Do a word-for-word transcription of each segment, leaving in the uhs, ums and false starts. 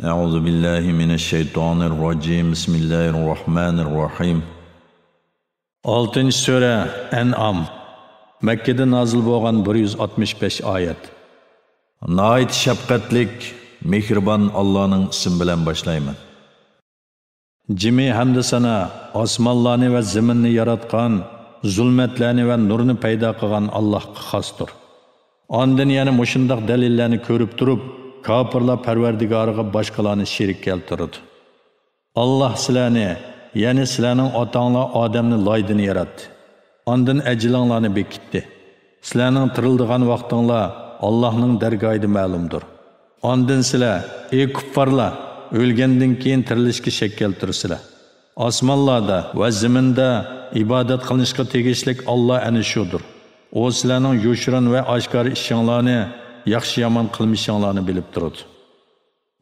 أعوذ بالله من الشيطان الرجيم. بسم الله الرحمن الرحيم. ئالتىنچى سۈرە، ئەنئام. مەككىدە نازىل بولغان بىر يۈز ئاتمىش بەش ئايەت. ناھايىتى شەپقەتلىك، مېھرىبان ئاللانىڭ ئىسمى بىلەن باشلايمەن. جىمى ھەمدۇسانا ئاسمانلارنى ۋە زېمىننى ياراتقان، زۇلمەتلەرنى ۋە نۇرنى پەيدا قىلغان ئاللاھقا خاستۇر. ئاندىن يەنە مۇشۇنداق دەلىللەرنى كۆرۈپ تۇرۇپ، كاپىرلار پەرۋەردىگارىغا باشقىلارنى شېرىك كەلتۈرىدۇ. ئاللاھ سىلەرنى، يەنى سىلەرنىڭ ئاتاڭلار ئادەمنى لايدىن ياراتتى. ئاندىن ئەجىلىڭلارنى بېكىتتى. سىلەرنىڭ تىرىلىدىغان ۋاقتىڭلار ئاللاھنىڭ دەرگاھىدا مەلۇمدۇر. ئاندىن سىلەر، ئەي كۇپپارلار، ئۆلگەندىن كېيىن تىرىلىشكە شەك كەلتۈرىسىلەر. ئاسمانلاردا ۋە زېمىندا ئىبادەت قىلىنىشقا تېگىشلىك ئاللاھ ئەنە شۇدۇر. ئۇ سىلەرنىڭ يوشۇرۇن ۋە ئاشكارا ئىشىڭلارنى، ياخشى-يامان قىلمىشىڭلارنى بىلىپ تۇرىدۇ.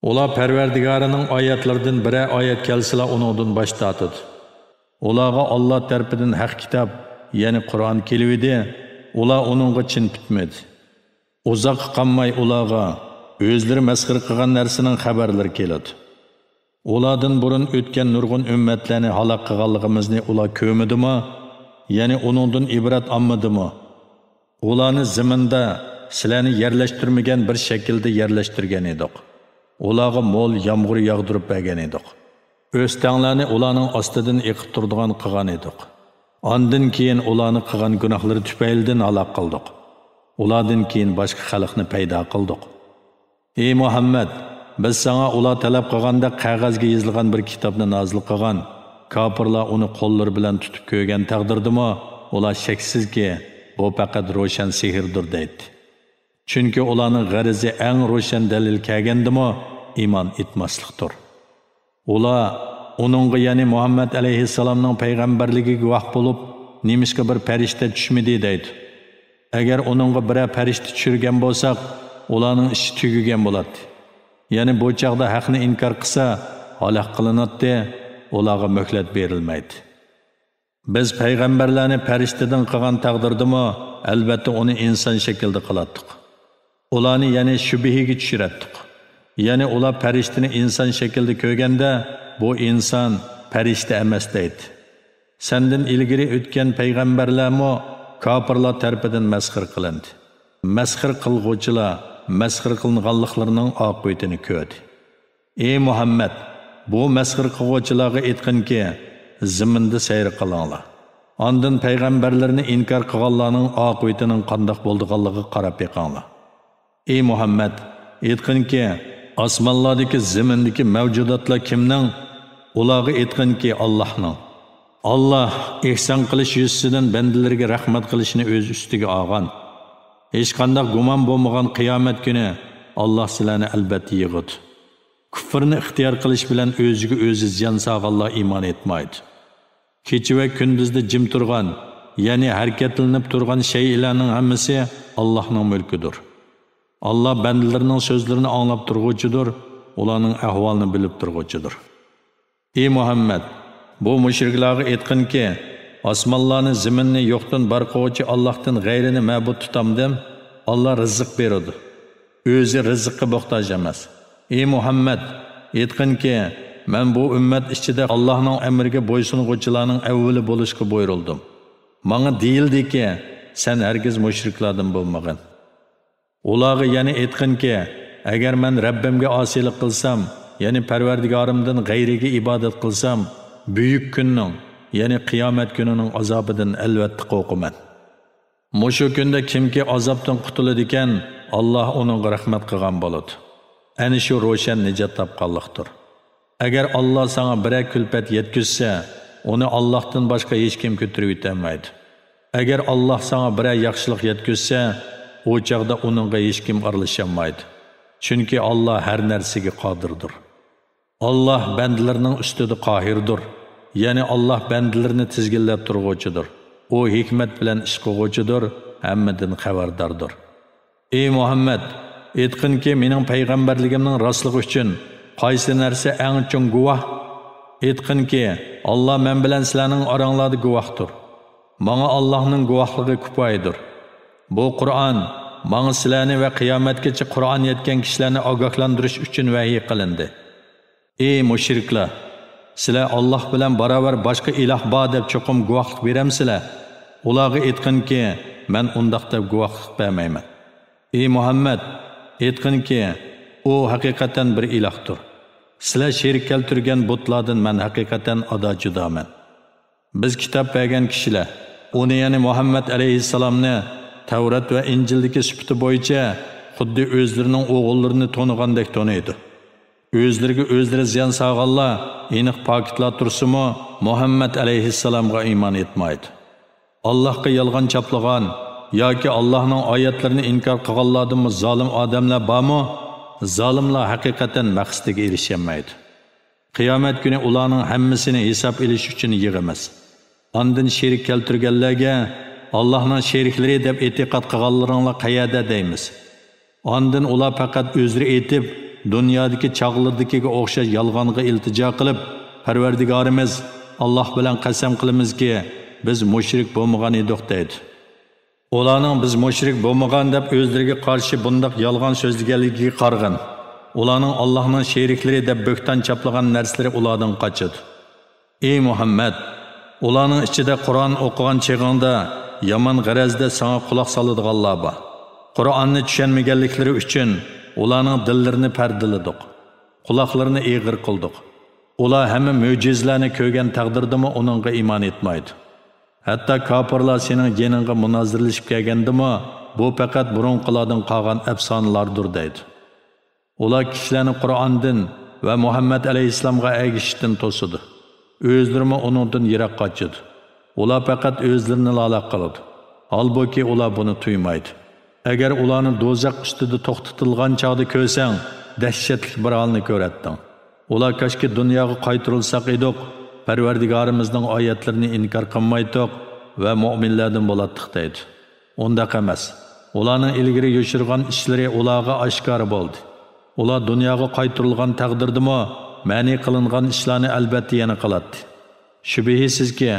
ئۇلار پەرۋەردىگارىنىڭ ئايەتلىرىدىن بىرەر ئايەت كەلسىلا ئۇنىڭدىن باش تارتىدۇ. ئۇلارغا ئاللاھ تەرىپىدىن ھەق كىتاب، يەنى قۇرئان كېلىۋىدى، ئۇلار ئۇنىڭغا چىن پۈتمىدى. ئۇزاققا قالماي ئۇلارغا ئۆزلىرى مەسخىرە قىلغان نەرسىنىڭ خەۋەرلىرى كېلىدۇ. ئۇلاردىن بۇرۇن ئۆتكەن نۇرغۇن ئۈممەتلەرنى ھالاك قىلغانلىقىمىزنى ئۇلار كۆرمىدىمۇ؟ يەنى ئۇنىڭدىن ئىبرەت ئالمىدىمۇ؟ ئۇلارنى زېمىندا سىلەرنى يەرلەشتۈرمىگەن بىر شەكىلدە يەرلەشتۈرگەن ئىدۇق. ئۇلارغا مول يامغۇر ياغدۇرۇپ بەرگەن ئىدۇق. ئۆستەڭلەرنى ئۇلارنىڭ ئاستىدىن ئېقىپ تۇرىدىغان قىلغان ئىدۇق. ئاندىن كېيىن ئۇلارنى قىلغان گۇناھلىرى تۈپەيلىدىن ھالاك قىلدۇق. ئۇلاردىن كېيىن باشقا خەلقنى پەيدا قىلدۇق. ئى مۇھەممەد، بىز ساڭا ئۇلار تەلەپ قىلغاندەك قەغەزگە يېزىلغان بىر كىتابنى نازىل قىلغان. كاپىرلار ئۇنى قوللىرى بىلەن تۇتۇپ كۆرگەن تەقدىردىمۇ، ئۇلار شەكسىزكى، بۇ پەقەت روشەن سېھىردۇر دەيتتى. چۈنكى ئۇلارنىڭ غەرىزى ئەڭ روشەن دەلىل كەلگەندىمۇ ئىمان ئېيتماسلىقتۇر. ئۇلار ئۇنىڭغا، يەنى مۇھەممەد ئەلەيھىسسالامنىڭ پەيغەمبەرلىكىگە گۇۋاھ بولۇپ، نېمىشقا بىر پەرىشتە چۈشمىدى دەيدۇ. ئەگەر ئۇنىڭغا بىرەر پەرىشتە چۈشۈرگەن بولساق، ئۇلارنىڭ ئىشى تۈگىگەن بولاتتى. يەنى بۇ چاغدا ھەقنى ئىنكار قىلسا، ھالاك قىلىناتتى، ئۇلارغا مۆھلەت بېرىلمەيدۇ. بىز پەيغەمبەرلەرنى پەرىشتىدىن قىلغان تەقدىردىمۇ، ئەلۋەتتە ئۇنى ئىنسان شەكلىدە قىلاتتۇق. ئۇلارنى يەنى شۈبھىگە چۈشۈرەتتۇق. يەنى ئۇلار پەرىشتىنى ئىنسان شەكلىدە كۆرگەندە، بۇ ئىنسان، پەرىشتە ئەمەس دەيدۇ. سەندىن ئىلگىرى ئۆتكەن پەيغەمبەرلەرمۇ كاپىرلار تەرىپىدىن مەسخىرە قىلىندى. مەسخىرە قىلغۇچىلار مەسخىرە قىلىنغانلىقلىرىنىڭ ئاقىۋىتىنى كۆردى. ئى مۇھەممەد، بۇ مەسخىرە قىلغۇچىلارغا ئېيتقىنكى، زېمىندا سەير قىلىڭلار. ئاندىن پەيغەمبەرلىرىنى ئىنكار قىلغانلارنىڭ ئاقىۋىتىنىڭ قانداق بولىدىغانلىقىغا قاراپ بېقىڭلار. ئى مۇھەممەد، ئېيتقىنكى، ئاسمانلاردىكى، زېمىندىكى مەۋجۇداتلار كىمنىڭ؟ ئۇلارغا ئېيتقىنكى، ئاللاھنىڭ. ئاللاھ ئېھسان قىلىش يۈزىسىدىن بەندىلىرىگە رەھمەت قىلىشنى ئۆز ئۈستىگە ئالغان. ھېچقانداق گۇمان بولمىغان قىيامەت كۈنى ئاللاھ سىلەرنى ئەلۋەتتە يىغىدۇ. كۇفرنى ئىختىيار قىلىش بىلەن ئۆزىگە ئۆزى زىيان سالغانلار ئىمان ئېيتمايدۇ. كېچە ۋە كۈندۈزدە جىم تۇرغان، يەنى ھەرىكەتلىنىپ تۇرغان شەيئىلەرنىڭ ھەممىسى ئاللاھنىڭ مۈلكىدۇر. ئاللاھ بەندىلىرىنىڭ سۆزلىرىنى ئاڭلاپ تۇرغۇچىدۇر، ئۇلارنىڭ ئەھۋالىنى بىلىپ تۇرغۇچىدۇر. ئى مۇھەممەد، بۇ مۇشرىكلارغا ئېيتقىنكى، ئاسمانلارنى، زېمىننى يوقتىن بار قىلغۇچى ئاللاھتىن غەيرىنى مەبۇد تۇتامدىم؟ ئاللاھ رىزىق بېرىدۇ. ئۆزى رىزىققا موھتاج ئەمەس. ئى مۇھەممەد، ئېيتقىنكى، مەن بۇ ئۈممەت ئىچىدە ئاللاھنىڭ ئەمرىگە بويسۇنغۇچىلارنىڭ ئەۋۋىلى بولۇشقا بۇيرۇلدۇم. ماڭا دېيىلدىكى، سەن ھەرگىز مۇشرىكلاردىن بولمىغىن. ئۇلارغا يەنە ئېيتقىنكى، ئەگەر مەن رەببىمگە ئاسىيلىق قىلسام، يەنى پەرۋەردىگارىمدىن غەيرىگە ئىبادەت قىلسام، بۈيۈك كۈننىڭ، يەنى قىيامەت كۈنىنىڭ ئازابىدىن ئەلۋەتتە قورقىمەن. مۇشۇ كۈندە كىمكى ئازابتىن قۇتۇلىدىكەن، ئاللاھ ئۇنىڭغا رەھمەت قىلغان بولىدۇ. ئەنە شۇ روشەن نىجات تاپقانلىقتۇر. ئەگەر ئاللاھ ساڭا بىرەر كۈلپەت يەتكۈزسە، ئۇنى ئاللاھتىن باشقا ھېچكىم كۆتۈرۈۋېتەلمەيدۇ. ئەگەر ئاللاھ ساڭا بىرەر ياخشىلىق يەتكۈزسە، ئۇ چاغدا ئۇنىڭغا ھېچكىم ئارىلىشالمايدۇ. چۈنكى ئاللاھ ھەر نەرسىگە قادىردۇر. ئاللاھ بەندىلىرىنىڭ ئۈستىدە قاھىردۇر. يەنى ئاللاھ بەندىلىرىنى تىزگىنلەپ تۇرغۇچىدۇر. ئۇ ھېكمەت بىلەن ئىش قىلغۇچىدۇر، ھەممىدىن خەۋەرداردۇر. ئى مۇھەممەد، ئېيتقىنكى، مېنىڭ پەيغەمبەرلىكىمنىڭ راستلىقى ئۈچۈن قايسى نەرسە ئەڭ چوڭ گۇۋاھ؟ ئېيتقىنكى، ئاللاھ مەن بىلەن سىلەرنىڭ ئاراڭلاردا گۇۋاھتۇر. ماڭا ئاللاھنىڭ گۇۋاھلىقى كۇپايىدۇر. بۇ قۇرئان ماڭا سىلەرنى ۋە قىيامەتكىچە قۇرئان يەتكەن كىشىلەرنى ئاگاھلاندۇرۇش ئۈچۈن ۋەھىي قىلىندى. ئى مۇشرىكلار! سىلەر ئاللاھ بىلەن باراۋەر باشقا ئىلاھ بار دەپ چوقۇم گۇۋاھلىق بېرەمسىلەر؟ ئۇلارغا ئېيتقىنكى، مەن ئۇنداق دەپ گۇۋاھلىق بەرمەيمەن. ئى مۇھەممەد! ئېيتقىنكى، ئۇ ھەقىقەتەن بىر ئىلاھتۇر. سىلەر شېرىك كەلتۈرگەن بۇتلاردىن مەن ھەقىقەتەن ئادا جۇدامەن. بىز كىتاب بەرگەن كىشىلەر ئۇنى، يەنى مۇھەممەد ئەلەيھىسسالامنى تەۋرات ۋە ئىنجىلدىكى سۈپىتى بويىچە خۇددى ئۆزلىرىنىڭ ئوغۇللىرىنى تونۇغاندەك تونۇيدۇ. ئۆزلىرىگە ئۆزلىرى زىيان سالغانلار ئېنىق پاكىتلار تۇرسىمۇ، مۇھەممەد ئەلەيھىسسالامغا ئىمان ئېيتمايدۇ. ئاللاھقا يالغان چاپلىغان ياكى ئاللاھنىڭ ئايەتلىرىنى ئىنكار قىلغانلاردىنمۇ زالىم ئادەملەر بارمۇ؟ زالىملار ھەقىقەتەن مەقسىتىگە ئېرىشەلمەيدۇ. قىيامەت كۈنى ئۇلارنىڭ ھەممىسىنى ھېساب ئېلىش ئۈچۈن يىغىمىز. ئاندىن شېرىك كەلتۈرگەنلەرگە، ئاللاھنىڭ شېرىكلىرى دەپ ئېتىقاد قىلغانلىرىڭلار قەيەردە؟ دەيمىز. ئاندىن ئۇلار پەقەت ئۆزرە ئېيتىپ، دۇنيادىكى چاغلىرىدىكىگە ئوخشاش يالغانغا ئىلتىجا قىلىپ، پەرۋەردىگارىمىز، ئاللاھ بىلەن قەسەم قىلىمىزكى، بىز مۇشرىك بولمىغان ئىدۇق، دەيدۇ. ئۇلارنىڭ بىز مۇشرىك بولمىغان دەپ ئۆزلىرىگە قارشى بۇنداق يالغان سۆزلىگەنلىكىگە قارىغىن. ئۇلارنىڭ ئاللاھنىڭ شېرىكلىرى دەپ بۆھتان چاپلىغان نەرسىلىرى ئۇلاردىن قاچىدۇ. ئى مۇھەممەد! ئۇلارنىڭ ئىچىدە قۇرئان ئوقۇغان چېغىڭدا يامان غەرەزدە ساڭا قۇلاق سالىدىغانلار بار. قۇرئاننى چۈشەنمىگەنلىكلىرى ئۈچۈن ئۇلارنىڭ دىللىرىنى پەردىلىدۇق. قۇلاقلىرىنى ئېغىر قىلدۇق. ئۇلار ھەممە مۆجىزىلەرنى كۆرگەن تەقدىردىمۇ ئۇنىڭغا ئىمان ئېيتمايدۇ. ھەتتا كاپىرلار سېنىڭ يېنىڭغا مۇنازىرىلىشىپ كەلگەندىمۇ، بۇ پەقەت بۇرۇنقىلاردىن قالغان ئەپسانىلاردۇر، دەيدۇ. ئۇلار كىشىلەرنى قۇرئاندىن ۋە مۇھەممەد ئەلەيھىسسالامغا ئەگىشىشتىن توسىدۇ. ئۆزلىرىمۇ ئۇنىڭدىن يىراق قاچىدۇ. ئۇلار پەقەت ئۆزلىرىنى لالاق قىلىدۇ. ھالبۇكى، ئۇلار بۇنى تۇيمايدۇ. ئەگەر ئۇلارنى دوزاخ ئۈستىدە توختىتىلغان چاغدا كۆرسەڭ، دەھشەتلىك بىر ھالنى كۆرەتتىڭ. ئۇلار، كاشكى دۇنياغا قايتۇرۇلساق ئىدۇق، پەرۋەردىگارىمىزنىڭ ئايەتلىرىنى ئىنكار قىلمايتتۇق ۋە مۆمىنلەردىن بولاتتۇق، دەيدۇ. ئۇنداق ئەمەس. ئۇلارنىڭ ئىلگىرى يوشۇرغان ئىشلىرى ئۇلارغا ئاشكارا بولدى. ئۇلار دۇنياغا قايتۇرۇلغان تەقدىردىمۇ، مەنئى قىلىنغان ئىشلارنى ئەلبەتتە يەنە قىلاتتى. شۈبھىسىزكى،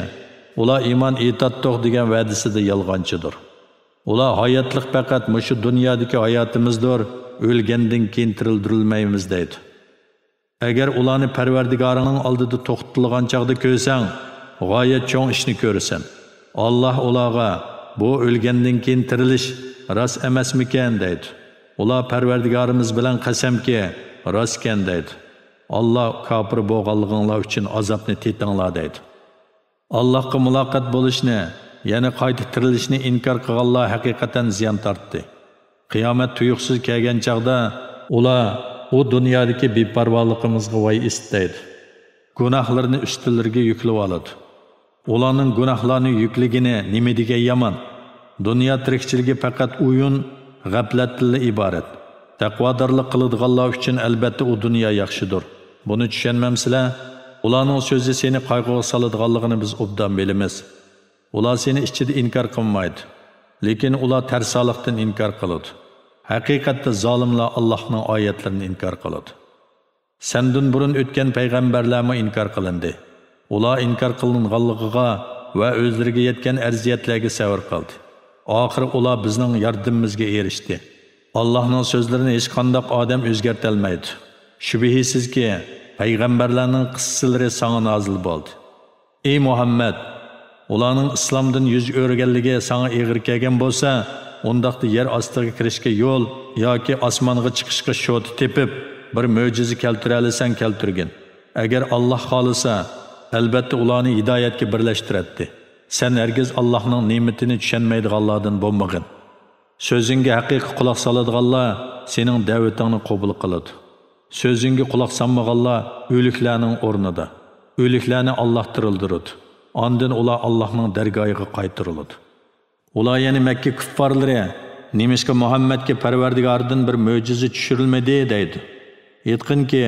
ئۇلار ئىمان ئېيتاتتۇق دېگەن ۋەدىسىدە يالغانچىدۇر. ئۇلار ھاياتلىق پەقەت مۇشۇ دۇنيادىكى ھاياتىمىزدۇر، ئۆلگەندىن كېيىن تىرىلدۈرۈلمەيمىز، دەيدۇ. ئەگەر ئۇلارنى پەرۋەردىگارىڭنىڭ ئالدىدا توختىتىلغان چاغدا كۆرسەڭ، غايەت چوڭ ئىشنى كۆرىسەن. ئاللاھ ئۇلارغا، بۇ ئۆلگەندىن كېيىن تىرىلىش راست ئەمەسمىكەن؟ دەيدۇ. ئۇلار، پەرۋەردىگارىمىز بىلەن قەسەمكى، راستكەن، دەيدۇ. ئاللاھ، كاپىر بولغانلىقىڭلار ئۈچۈن ئازابنى تېتىڭلار، دەيدۇ. ئاللاھقا مۇلاقات بولۇشنى، يەنى قايتا تىرىلىشنى ئىنكار قىلغانلار ھەقىقەتەن زىيان تارتتى. قىيامەت تۇيۇقسىز كەلگەن چاغدا ئۇلار، ئۇ دۇنيادىكى بىپەرۋالىقىمىزغا ۋاي ئىستەيدۇ. گۇناھلىرىنى ئۈستىلىرىگە يۈكلىۋالىدۇ. ئۇلارنىڭ گۇناھلارنى يۈكلىگىنى نېمە دېگەن يامان! دۇنيا تىرىكچىلىكى پەقەت ئويۇن، غەپلەتتىنلا ئىبارەت. تەقۋادارلىق قىلىدىغانلار ئۈچۈن ئەلبەتتە ئۇ دۇنيا ياخشىدۇر. بۇنى چۈشەنمەمسىلەر؟ ئۇلارنىڭ سۆزى سېنى قايغۇغا سالىدىغانلىقىنى بىز ئوبدان بىلىمىز. ئۇلار سېنى ئىچىدە ئىنكار قىلمايدۇ. لېكىن ئۇلار تەرسالىقتىن ئىنكار قىلىدۇ. ھەقىقەتتە زالىملار ئاللاھنىڭ ئايەتلىرىنى ئىنكار قىلىدۇ. سەندىن بۇرۇن ئۆتكەن پەيغەمبەرلەرمۇ ئىنكار قىلىندى. ئۇلار ئىنكار قىلىنغانلىقىغا ۋە ئۆزلىرىگە يەتكەن ئەزىيەتلەرگە سەۋر قىلدى. ئاخىرى ئۇلار بىزنىڭ ياردىمىمىزگە ئېرىشتى. ئاللاھنىڭ سۆزلىرىنى ھېچقانداق ئادەم ئۆزگەرتەلمەيدۇ. شۈبھىسىزكى، پەيغەمبەرلەرنىڭ قىسسىلىرى ساڭا نازىل بولدى. ئى مۇھەممەد! ئۇلارنىڭ ئىسلامدىن يۈز ئۆرۈگەنلىكى ساڭا ئېغىر كەلگەن بولسا، ئۇنداقتا يەر ئاستىغا كىرىشكە يول ياكى ئاسمانغا چىقىشقا شوتا تېپىپ، بىر مۆجىزە كەلتۈرەلىسەڭ كەلتۈرگىن. ئەگەر ئاللاھ خالىسا، ئەلبەتتە ئۇلارنى ھىدايەتكە بىرلەشتۈرەتتى. سەن ھەرگىز ئاللاھنىڭ نېمىتىنى چۈشەنمەيدىغانلاردىن بولمىغىن. سۆزۈڭگە ھەقىقىي قۇلاق سالىدىغانلار سېنىڭ دەۋىتىڭنى قوبۇل قىلىدۇ. سۆزۈڭگە قۇلاق سالمىغانلار ئۆلۈكلەرنىڭ ئورنىدا. ئۆلۈكلەرنى ئاللاھ تىرىلدۈرىدۇ. ئاندىن ئۇلار ئاللاھنىڭ دەرگاھىغا قايتۇرۇلىدۇ. ئۇلار، يەنى مەككە كۇففارلىرى، نېمىشقا مۇھەممەدكە پەرۋەردىگارىدىن بىر مۆجىزە چۈشۈرۈلمىدى؟ دەيدۇ. ئېيتقىنكى،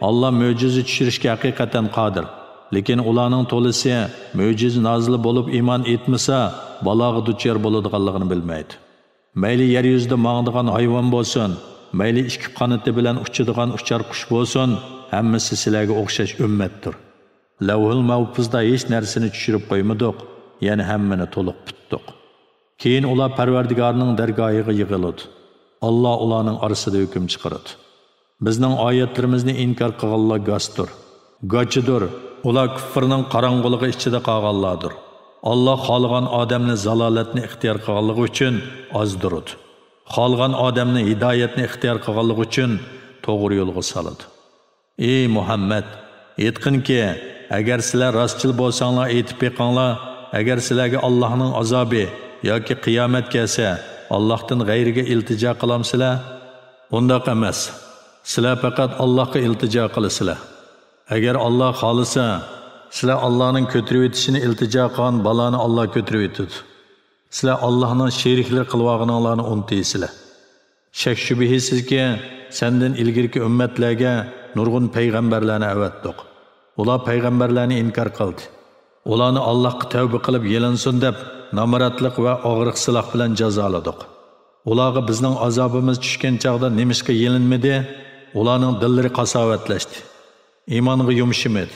ئاللاھ مۆجىزە چۈشۈرۈشكە ھەقىقەتەن قادىر. لېكىن ئۇلارنىڭ تولىسى مۆجىزە نازىل بولۇپ ئىمان ئېيتمىسا، بالاغا دۇچار بولىدىغانلىقىنى بىلمەيدۇ. مەيلى يەر يۈزىدە ماڭىدىغان ھايۋان بولسۇن، مەيلى ئىككى قانىتى بىلەن ئۇچىدىغان ئۇچار قۇش بولسۇن، ھەممىسى سىلەرگە ئوخشاش ئۈممەتتۇر. لەۋھۇل مەھپۇزدا ھېچ نەرسىنى چۈشۈرۈپ قويمىدۇق، يەنى ھەممىنى تولۇق پۈتتۇق. كېيىن ئۇلار پەرۋەردىگارنىڭ دەرگاھىغا يىغىلىدۇ. ئاللاھ ئۇلارنىڭ ئارىسىدا ھۆكۈم چىقىرىدۇ. بىزنىڭ ئايەتلىرىمىزنى ئىنكار قىلغانلار گاستۇر، گاچىدۇر. ئۇلار كۇفرنىڭ قاراڭغۇلۇقى ئىچىدە قالغانلاردۇر. ئاللا خالىغان ئادەمنى زالالەتنى ئىختىيار قىلغانلىقى ئۈچۈن ئازدۇرىدۇ. خالىغان ئادەمنى ھىدايەتنى ئىختىيار قىلغانلىقى ئۈچۈن توغرا يولغا سالىدۇ. ئى مۇھەممەد، ئېيتقىنكى، ئەگەر سىلەر راستچىل بولساڭلار، ئېيتىپ بېقىڭلار، ئەگەر سىلەرگە ئاللاھنىڭ ئازابى ياكى قىيامەت كەلسە، ئاللاھتىن غەيرىگە ئىلتىجا قىلامسىلەر؟ ئۇنداق ئەمەس. سىلەر پەقەت ئاللاھقا ئىلتىجا قىلىسىلەر. ئەگەر ئاللاھ خالىسا، سىلەر ئاللاھنىڭ كۆتۈرۈۋېتىشىنى ئىلتىجا قىلغان بالانى ئاللاھ كۆتۈرۈۋېتىدۇ. سىلەر ئاللاھنىڭ شېرىكلىرى قىلىۋالغىنىڭلارنى ئۇنتۇيسىلەر. شەك-شۈبھىسىزكى، سەندىن ئىلگىرىكى ئۈممەتلەرگە نۇرغۇن پەيغەمبەرلەرنى ئەۋەتتۇق. ئۇلار پەيغەمبەرلەرنى ئىنكار قىلدى. ئۇلارنى ئاللاھقا تەۋبە قىلىپ يېلىنسۇن دەپ نامراتلىق ۋە ئاغرىق-سىلاھ بىلەن جازالىدۇق. ئۇلارغا بىزنىڭ ئازابىمىز چۈشكەن چاغدا نېمىشقا يېلىنمىدى؟ ئۇلارنىڭ دىللىرى قاساۋەتلەشتى. ئىمانغا يۇمشىمىدى.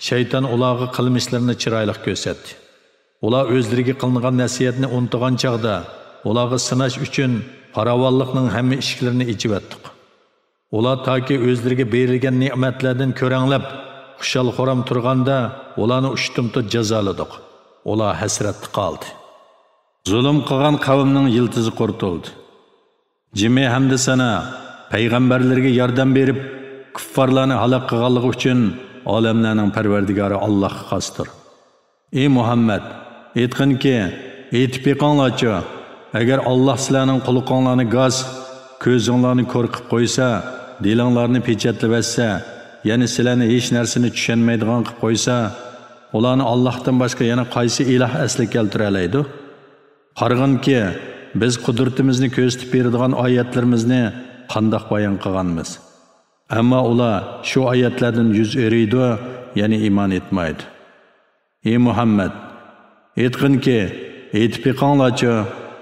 شەيتان ئۇلارغا قىلمىشلىرىنى چىرايلىق كۆرسەتتى. ئۇلار ئۆزلىرىگە قىلىنغان نەسىھەتنى ئۇنتۇغان چاغدا، ئۇلارغا سىناش ئۈچۈن پاراۋانلىقنىڭ ھەممە ئىشىكلىرىنى ئېچىۋەتتۇق. ئۇلار تاكى ئۆزلىرىگە بېرىلگەن نېمەتلەردىن كۆرەڭلەپ، خۇشال-خۇرام تۇرغاندا، ئۇلارنى ئۇشتۇمتۇت جازالىدۇق. ئۇلار ھەسرەتتە قالدى. زۇلۇم قىلغان قەۋمنىڭ يىلتىزى قۇرۇتۇلدى. جىمى ھەمدە سانا، پەيغەمبەرلىرىگە ياردەم بېرىپ، كۇففارلارنى ھالاك قىلغانلىقى ئۈچۈن ئالەملەرنىڭ پەرۋەردىگارى ئاللاھقا خاستۇر. ئى مۇھەممەد، ئېيتقىنكى، ئېيتىپ بېقىڭلارچۇ، ئەگەر ئاللاھ سىلەرنىڭ قۇلىقىڭلارنى گاس، كۆزۈڭلارنى كور قىپ قويسا، دىلىڭلارنى پېچەتلىۋەتسە، يەنى سىلەرنى ھېچ نەرسىنى چۈشەنمەيدىغان قىپ قويسا، ئۇلارنى ئاللاھتىن باشقا يەنە قايسى ئىلاھ ئەسلىگە كەلتۈرەلەيدۇ؟ قارىغىنكى، بىز قۇدرىتىمىزنى كۆرسىتىپ بېرىدىغان ئايەتلىرىمىزنى قانداق بايان قىلغانمىز؟ ئەمما ئۇلار شۇ ئايەتلەردىن يۈز ئۆرۈيدۇ، يەنى ئىمان ئېيتمايدۇ. ئى مۇھەممەد، ئېيتقىنكى، ئېيتىپ بېقىڭلارچۇ،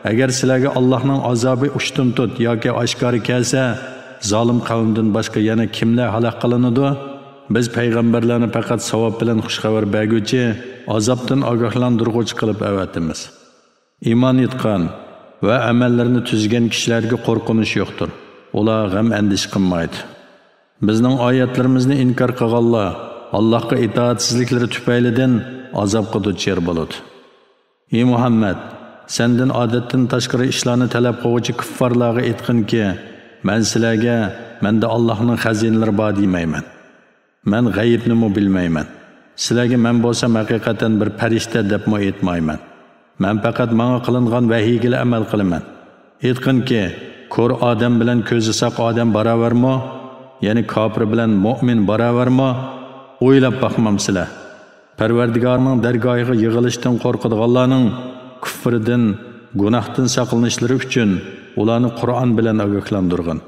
ئەگەر سىلەرگە ئاللاھنىڭ ئازابى ئۇشتۇمتۇت ياكى ئاشكارا كەلسە، زالىم قەۋمدىن باشقا يەنە كىملەر ھالاك قىلىنىدۇ؟ بىز پەيغەمبەرلەرنى پەقەت ساۋاب بىلەن خۇشخەۋەر بەرگۈچى، ئازابتىن ئاگاھلاندۇرغۇچى قىلىپ ئەۋەتىمىز. ئىمان ئېيتقان ۋە ئەمەللىرىنى تۈزگەن كىشىلەرگە قورقۇنچ يوقتۇر. ئۇلار غەم-ئەندىشە قىلمايدۇ. بىزنىڭ ئايەتلىرىمىزنى ئىنكار قىلغانلار ئاللاھقا ئىتائەتسىزلىكلىرى تۈپەيلىدىن ئازابقا دۇچار بولىدۇ. ئى مۇھەممەد، سەندىن ئادەتتىن تاشقىرى ئىشلارنى تەلەپ قىلغۇچى كۇففارلارغا ئېيتقىنكى، مەن سىلەرگە مەندە ئاللاھنىڭ خەزىنىلىرى بار دېمەيمەن. مەن غەيىبنىمۇ بىلمەيمەن. سىلەرگە مەن بولسام ھەقىقەتەن بىر پەرىشتە دەپمۇ ئېيتمايمەن. مەن پەقەت ماڭا قىلىنغان ۋەھىيگىلا ئەمەل قىلىمەن. ئېيتقىنكى، كور ئادەم بىلەن كۆزى ساق ئادەم باراۋەرمۇ؟ يەنى كاپىر بىلەن مۆمىن باراۋەرمۇ؟ ئويلاپ باقمامسىلەر؟ پەرۋەردىگارنىڭ دەرگاھىغا يىغىلىشتىن قورقىدىغانلارنىڭ كۇفرىدىن، گۇناھتىن ساقلىنىشلىرى ئۈچۈن ئۇلارنى قۇرئان بىلەن ئاگاھلاندۇرغىن.